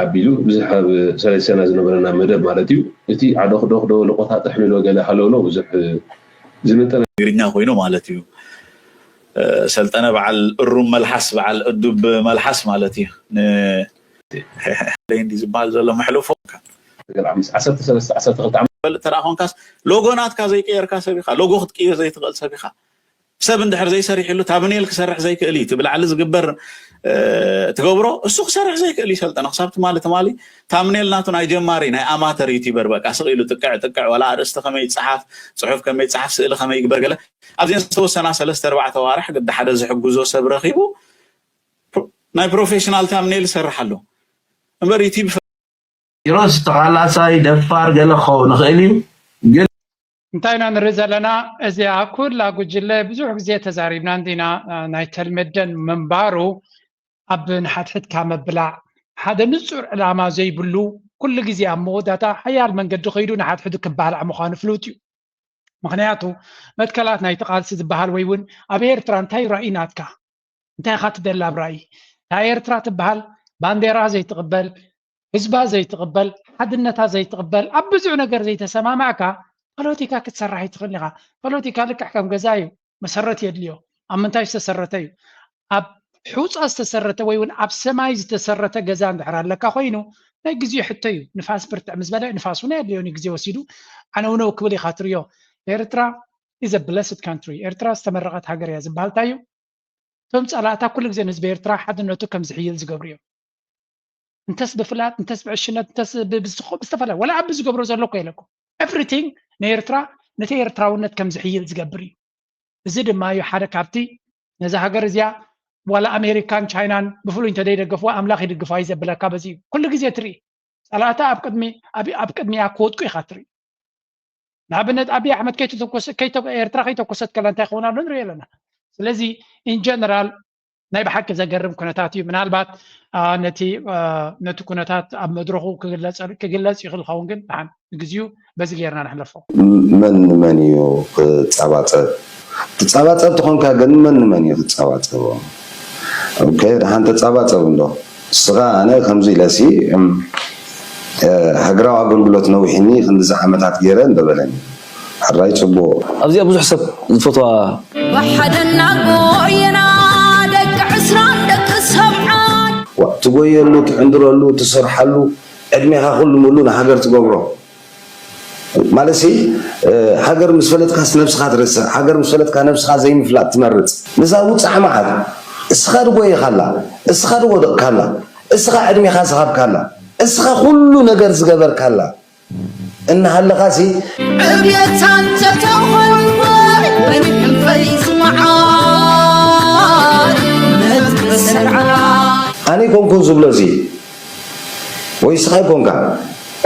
ኣቢሉ ብዙሕ ኣብ ሰለስና ዝነበረና መደብ ማለት እዩ። እቲ ዓዶኽዶኽ ዶ ልቆታጥሕ ንዶ ገለ ሃለውሎ ብዙሕ ዝምጥን ትግርኛ ኮይኑ ማለት እዩ። ሰልጠነ በዓል እሩም መልሓስ በዓል እዱብ መልሓስ ማለት እዩ። ን እንዲ ዝበሃል ዘሎ መሕልፎ ዓሰርተ ሰለስተ ዓሰርተ ክልተ ዓመት ፈልጥ ተደኣ ኮንካስ ሎጎ ናትካ ዘይቀየርካ ሰብ ኢኻ። ሎጎ ክትቅይር ዘይትኽእል ሰብ ኢኻ። ሰብ እንድሕር ዘይሰሪሕሉ ታምኔል ክሰርሕ ዘይክእል እዩ። እቲ ብላዕሊ ዝግበር ትገብሮ እሱ ክሰርሕ ዘይክእል እዩ። ሰልጠነ ክሳብ ትማሊ ትማሊ ታምኔል ናቱ ናይ ጀማሪ ናይ ኣማተር ዩቲበር በቃ ስቕ ኢሉ ጥቅዕ ጥቅዕ ዋላ ኣርእስቲ ከመይ ይፀሓፍ ፅሑፍ ከመይ ይፀሓፍ ስእሊ ከመይ ይግበር ገለ ኣብዚአን ዝተወሰና ሰለስተ ኣርባዕተ ኣዋርሕ ግዲ ሓደ ዝሕግዞ ሰብ ረኺቡ ናይ ፕሮፌሽናል ታምኔል ይሰርሕ ኣሎ እምበር ዩቲብ ኪሮስ ተቓላሳይ ደፋር ገለ ክኸውን ይኽእል እዩ ግን እንታይ ኢና ንርኢ ዘለና? እዚኣ ኩላ ጉጅለ ብዙሕ ግዜ ተዛሪብና እንዲና ናይተልመደን ምንባሩ ኣብ ንሓድሕድካ ምብላዕ ሓደ ንጹር ዕላማ ዘይብሉ ኩሉ ግዜ ኣብ መወዳእታ ሓያል መንገዲ ከይዱ ንሓድሕዱ ክባላዕ ምዃኑ ፍሉጥ እዩ። ምኽንያቱ መትከላት ናይቲ ቃልሲ ዝበሃል ወይ እውን ኣብ ኤርትራ እንታይ ራኢ ናትካ እንታይ ኢኻ ትደሊ ኣብ ራኢ እታ ኤርትራ ትበሃል ባንዴራ ዘይትቕበል ህዝባ ዘይትቕበል ሓድነታ ዘይትቕበል ኣብ ብዙሕ ነገር ዘይተሰማማዕካ ፖለቲካ ክትሰርሕ ኣይትኽእል ኢኻ። ፖለቲካ ልክዕ ከም ገዛ እዩ መሰረት የድልዮ። ኣብ ምንታይ ዝተሰረተ እዩ? ኣብ ሑፃ ዝተሰረተ ወይ እውን ኣብ ሰማይ ዝተሰረተ ገዛ እንድሕር ኣለካ ኮይኑ ናይ ግዜ ሕቶ እዩ። ንፋስ ብርትዕ ምስ በለ ንፋስ እውን ኣየድልዮን እዩ ግዜ ወሲዱ ዓነውነው ክብል ኢኻ ትሪኦ። ኤርትራ is a blessed country። ኤርትራ ዝተመረቐት ሃገር እያ ዝበሃል እንታይ እዩ? እቶም ጸላእታ ኩሉ ግዜ ንህዝቢ ኤርትራ ሓድነቱ ከም ዝሕይል ዝገብሩ እዮም። እንተስ ብፍላጥ፣ እንተስ ብዕሽነት፣ እንተስ ብዝኾ ብዝተፈላለየ፣ ወላ ኣብ ዝገብሮ ዘሎ እኮ ኢለኩም። Everything ንኤርትራ፣ ነቲ ኤርትራውነት ከም ዝሕይል ዝገብር እዩ። እዚ ድማ እዩ ሓደ ካብቲ ነዛ ሃገር እዚኣ ዋላ ኣሜሪካን ቻይናን ብፍሉይ እንተደይደገፍዋ ኣምላኽ ይድግፋ እዩ ዘብለካ። በዚ እዩ ኩሉ ግዜ ትርኢ። ጸላእታ ኣብ ቅድሚ ኣብ ኣብ ቅድሚኣ ክወድቁ ኢኻ ትርኢ። ንኣብነት ኣብይ ኣሕመድ ከይተተኮሰ ከይተ- ኤርትራ ከይተኮሰት ከላ እንታይ ክኸውን ኣሎ ንርኢ ኣለና። ስለዚ in general ናይ ብሓቂ ዘገርም ኩነታት እዩ። ምናልባት አ፣ ነቲ አ፣ ነቲ ኩነታት ኣብ መድረኹ ክግለጸ- ክግለጽ ይኽእል ኸውን፣ ግን ደሓን ንግዚኡ በዚ ጌርና ንሕለፎ። መን ንመን እዩ ክጻባጸብ? ትጻባጸብ ተኾንካ ግን መን ንመን እዩ ክጻባጸቦ? ኦኬ፣ ደሓን ተጻባጸብ እንዶ። እስኻ ኣነ ከምዚ ኢለሲ እም፣ እ፣ ሃገራዊ ኣገልግሎት ነዊሕኒ ክንዲዚ ዓመታት ገይረ እንደበለኒ። ሕራይ ጽቡቕ። ኣብዚኣ ብዙሕ ሰብ ዝፈትዋ ብሓደ እናጎየና ደቂ ዕስራን ደቂ ሰብዓን ዋ፣ ትጎየሉ፣ ትዕንድረሉ፣ ትሰርሓሉ፣ ዕድሜኻ ኩሉ ሙሉ ንሃገር ትገብሮ። ማለትሲ፣ እ፣ ሃገር ምስ ፈለጥካስ ነብስኻ ትርስዕ፣ ሃገር ምስ ፈለጥካ ነብስኻ ዘይምፍላጥ ትመርጽ። ንሳ ውጻዕ መዓት፣ እስኻ ድጎየኻላ፣ እስኻ ድወደቕካላ፣ እስኻ ዕድሜኻ ዝሃብካላ፣ እስኻ ኩሉ ነገር ዝገበርካላ እናሃለኻሲ፣ ዕብየታ እንተተኾንኮ በኒሕንፈይ ዝመዓት ነቲ በሰርዓ ኣነ ኮንኩን ዝብሎ እዚ ወይ ስኻ ይኮንካ፣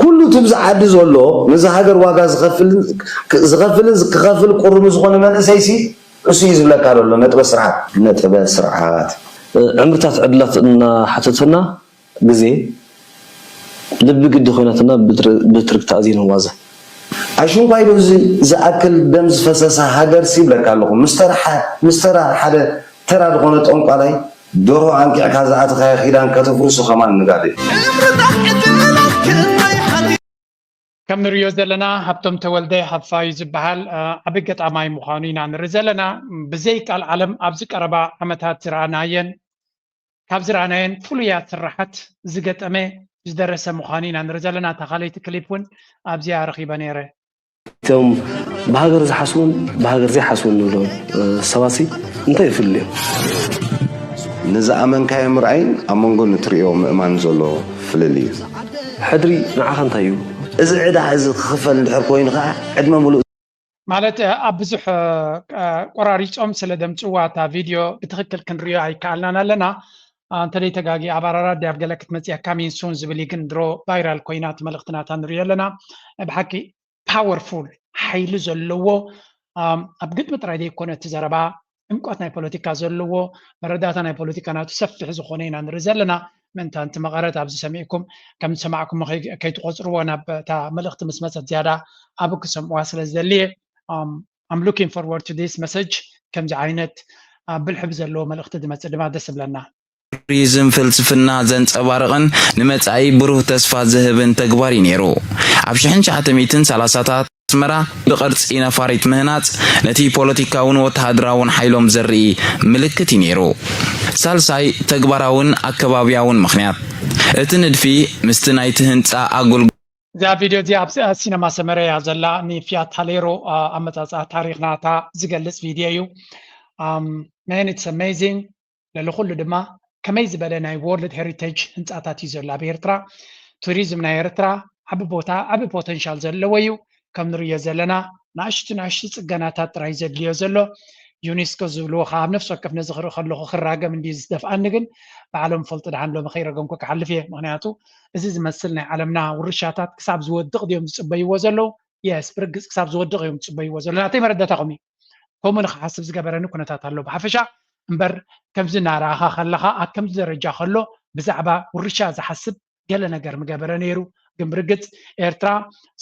ኩሉ ትብዚ ዓዲ ዘሎ ነዚ ሃገር ዋጋ ዝኸፍልን ዝኸፍልን ክኸፍል ቁርሚ ዝኾነ መንእሰይሲ እሱ እዩ ዝብለካ ዘሎ። ነጥበ ስርዓት ነጥበ ስርዓት ዕምርታት ዕድላት እናሓተተና ግዜ ልቢ ግዲ ኮይናትና ብትርግታ ኣዚና ንዋዘ። ኣሽንኳይ ዶ እዚ ዝኣክል ደም ዝፈሰሳ ሃገር ሲ ይብለካ ኣለኹ። ምስ ተራ ሓደ ተራ ዝኾነ ጠንቋላይ ደርሆ ኣንቂዕካ ዝኣተኻዮ ኪዳን ከተፍርሱ ከማን ንጋደይ። ከም ንርእዮ ዘለና ሃብቶም ተወልደ ሃፋዩ ዝበሃል ዓቢ ገጣማይ ምዃኑ ኢና ንርኢ ዘለና። ብዘይ ቃል ዓለም ኣብዚ ቀረባ ዓመታት ዝረኣናየን ካብ ዝረኣናየን ፍሉያት ስራሓት ዝገጠመ ዝደረሰ ምዃኑ ኢና ንርኢ ዘለና። እታ ካልኣይቲ ክሊፕ እውን ኣብዚኣ ረኺበ ነይረ። እቶም ብሃገር ዝሓስቡን ብሃገር ዘይሓስቡን ንብሎም ሰባሲ እንታይ ይፍልልዮም? ንዝኣመንካዮ ምርኣይን ኣብ መንጎ ንትርእዮ ምእማን ዘሎ ፍልልይ እዩ። ሕድሪ ንዓኻ እንታይ እዩ? እዚ ዕዳ እዚ ክኽፈል እንድሕር ኮይኑ ከዓ ዕድመ ሙሉእ ማለት ኣብ ብዙሕ ቆራሪጾም ስለ ደምጽዋ እታ ቪድዮ ብትኽክል ክንሪኦ ኣይከኣልናን ኣለና። እንተደይ ተጋጊ ኣብ ኣራራት ድያብ ገለ ክትመጽእ እያ፣ coming soon ዝብል እዩ፣ ግን ድሮ ቫይራል ኮይና እቲ መልእኽቲ ናታ ንሪኦ ኣለና። ናይ ብሓቂ ፓወርፉል ሓይሊ ዘለዎ ኣብ ግጥሚ ጥራይ ዘይኮነ እቲ ዘረባ ዕምቆት ናይ ፖለቲካ ዘለዎ መረዳእታ ናይ ፖለቲካ ናቱ ሰፊሕ ዝኾነ ኢና ንርኢ ዘለና። ምእንታንቲ መቐረት ኣብዚ ሰሚዕኩም ከም ዝሰማዕኩሞ ከይትቆፅርዎ ናብ እታ መልእኽቲ ምስ መፀት ዝያዳ ኣብ ክሰምዕዋ ስለ ዝደሊ እየ። I'm looking forward to this message። ከምዚ ዓይነት ብልሕቢ ዘለዎ መልእኽቲ ዝመፅእ ድማ ደስ ይብለና። ቱሪዝም ፍልስፍና ዘንጸባርቕን ንመጻኢ ብሩህ ተስፋ ዝህብን ተግባር እዩ ነይሩ። ኣብ ሽሕን ትሽዓተ ሚእትን ሰላሳታት ኣስመራ ብቕርጺ ነፋሪት ምህናጽ ነቲ ፖለቲካውን ወተሃደራውን ሓይሎም ዘርኢ ምልክት እዩ ነይሩ። ሳልሳይ ተግባራውን ኣከባብያውን ምኽንያት፣ እቲ ንድፊ ምስቲ ናይቲ ህንጻ ኣጉል እዛ ቪድዮ እዚኣ ኣብ ሲነማ ሰመረ እያ ዘላ። ንፊያት ሃሌሮ ኣመጻጽኣ ታሪኽ ናታ ዝገልጽ ቪድዮ እዩ። Man, it's amazing። ልዕሊ ኩሉ ድማ ከመይ ዝበለ ናይ World Heritage ህንፃታት እዩ ዘሎ ኣብ ኤርትራ። ቱሪዝም ናይ ኤርትራ ዓቢ ቦታ ዓቢ ፖተንሻል ዘለዎ እዩ። ከም ንርእዮ ዘለና ንኣሽቱ ንኣሽቱ ጽገናታት ጥራይ ዘድልዮ ዘሎ። ዩኔስኮ ዝብልዎ ከዓ ኣብ ነፍሲ ወከፍ ነዚ ክርኢ ከለኹ ክራገም እንድዩ ዝደፍኣኒ፣ ግን ባዕሎም ፈልጡ። ደሓን ሎሚ ከይረገምኩ ክሓልፍ እየ፣ ምክንያቱ እዚ ዝመስል ናይ ዓለምና ውርሻታት ክሳብ ዝወድቕ ድዮም ዝጽበይዎ ዘለዉ? የስ፣ ብርግጽ ክሳብ ዝወድቕ እዮም ዝጽበይዎ ዘለዉ። ናተይ መረዳእታኹም እዩ። ከምኡ ንክሓስብ ዝገበረኒ ኩነታት ኣሎ ብሓፈሻ። እምበር ከምዚ እናረኣኻ ከለኻ ኣብ ከምዚ ደረጃ ከሎ ብዛዕባ ውርሻ ዝሓስብ ገለ ነገር ምገበረ ነይሩ። ግን ብርግጽ ኤርትራ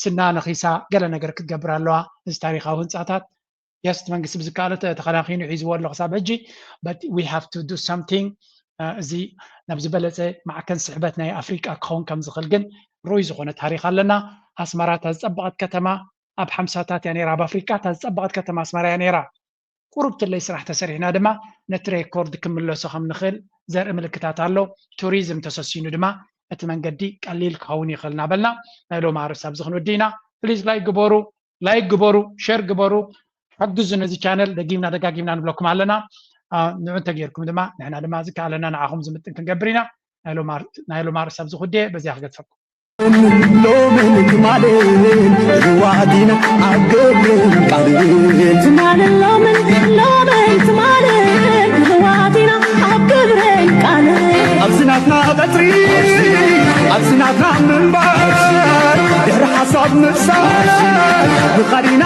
ስና ነኺሳ ገለ ነገር ክትገብር ኣለዋ። እዚ ታሪኻዊ ህንጻታት የስ እቲ መንግስቲ ብዝከኣሎ ተኸናኺኑ ሒዝዎ ኣሎ ክሳብ ሕጂ። But we have to do something። እዚ ናብ ዝበለጸ ማዕከን ስሕበት ናይ ኣፍሪቃ ክኸውን ከም ዝኽእል ግን ርኡይ ዝኾነ ታሪኽ ኣለና። ኣስመራ እታ ዝጸበቐት ከተማ ኣብ ሓምሳታት እያ ነይራ፣ ኣብ ኣፍሪቃ እታ ዝጸበቐት ከተማ ኣስመራ እያ ነይራ። ቁሩብ ትለይ ስራሕ ተሰሪሕና ድማ ነቲ ሬኮርድ ክምለሶ ከም ንኽእል ዘርኢ ምልክታት ኣሎ። ቱሪዝም ተሰሲኑ ድማ እቲ መንገዲ ቀሊል ክኸውን ይኽእል እናበልና ናይ ሎም ኣርእስቲ ኣብዚ ክንወዲ ኢና። ፕሊዝ ላይክ ግበሩ። ላይክ ግበሩ፣ ሸር ግበሩ፣ ሓግዙ ነዚ ቻነል። ደጊምና ደጋጊምና ንብለኩም ኣለና። ንዑ እንተጌርኩም ድማ ንሕና ድማ ዝከኣለና ንዓኹም ዝምጥን ክንገብር ኢና። ናይ ሎማር ሰብዚ ኩዴ በዚያ ክገድፈኩም። ሎምን ትማልን ርዋዲና ኣብ ገብርን ቃልን ትማልን ሎምን ሎምን ትማልን ርዋዲና ኣብ ገብርን ቃልን ኣብዚ ናትና ቀጽሪ ኣብዚ ናትና ምንባር ድሕሪ ሓሳብ ምሳል ብኻዲና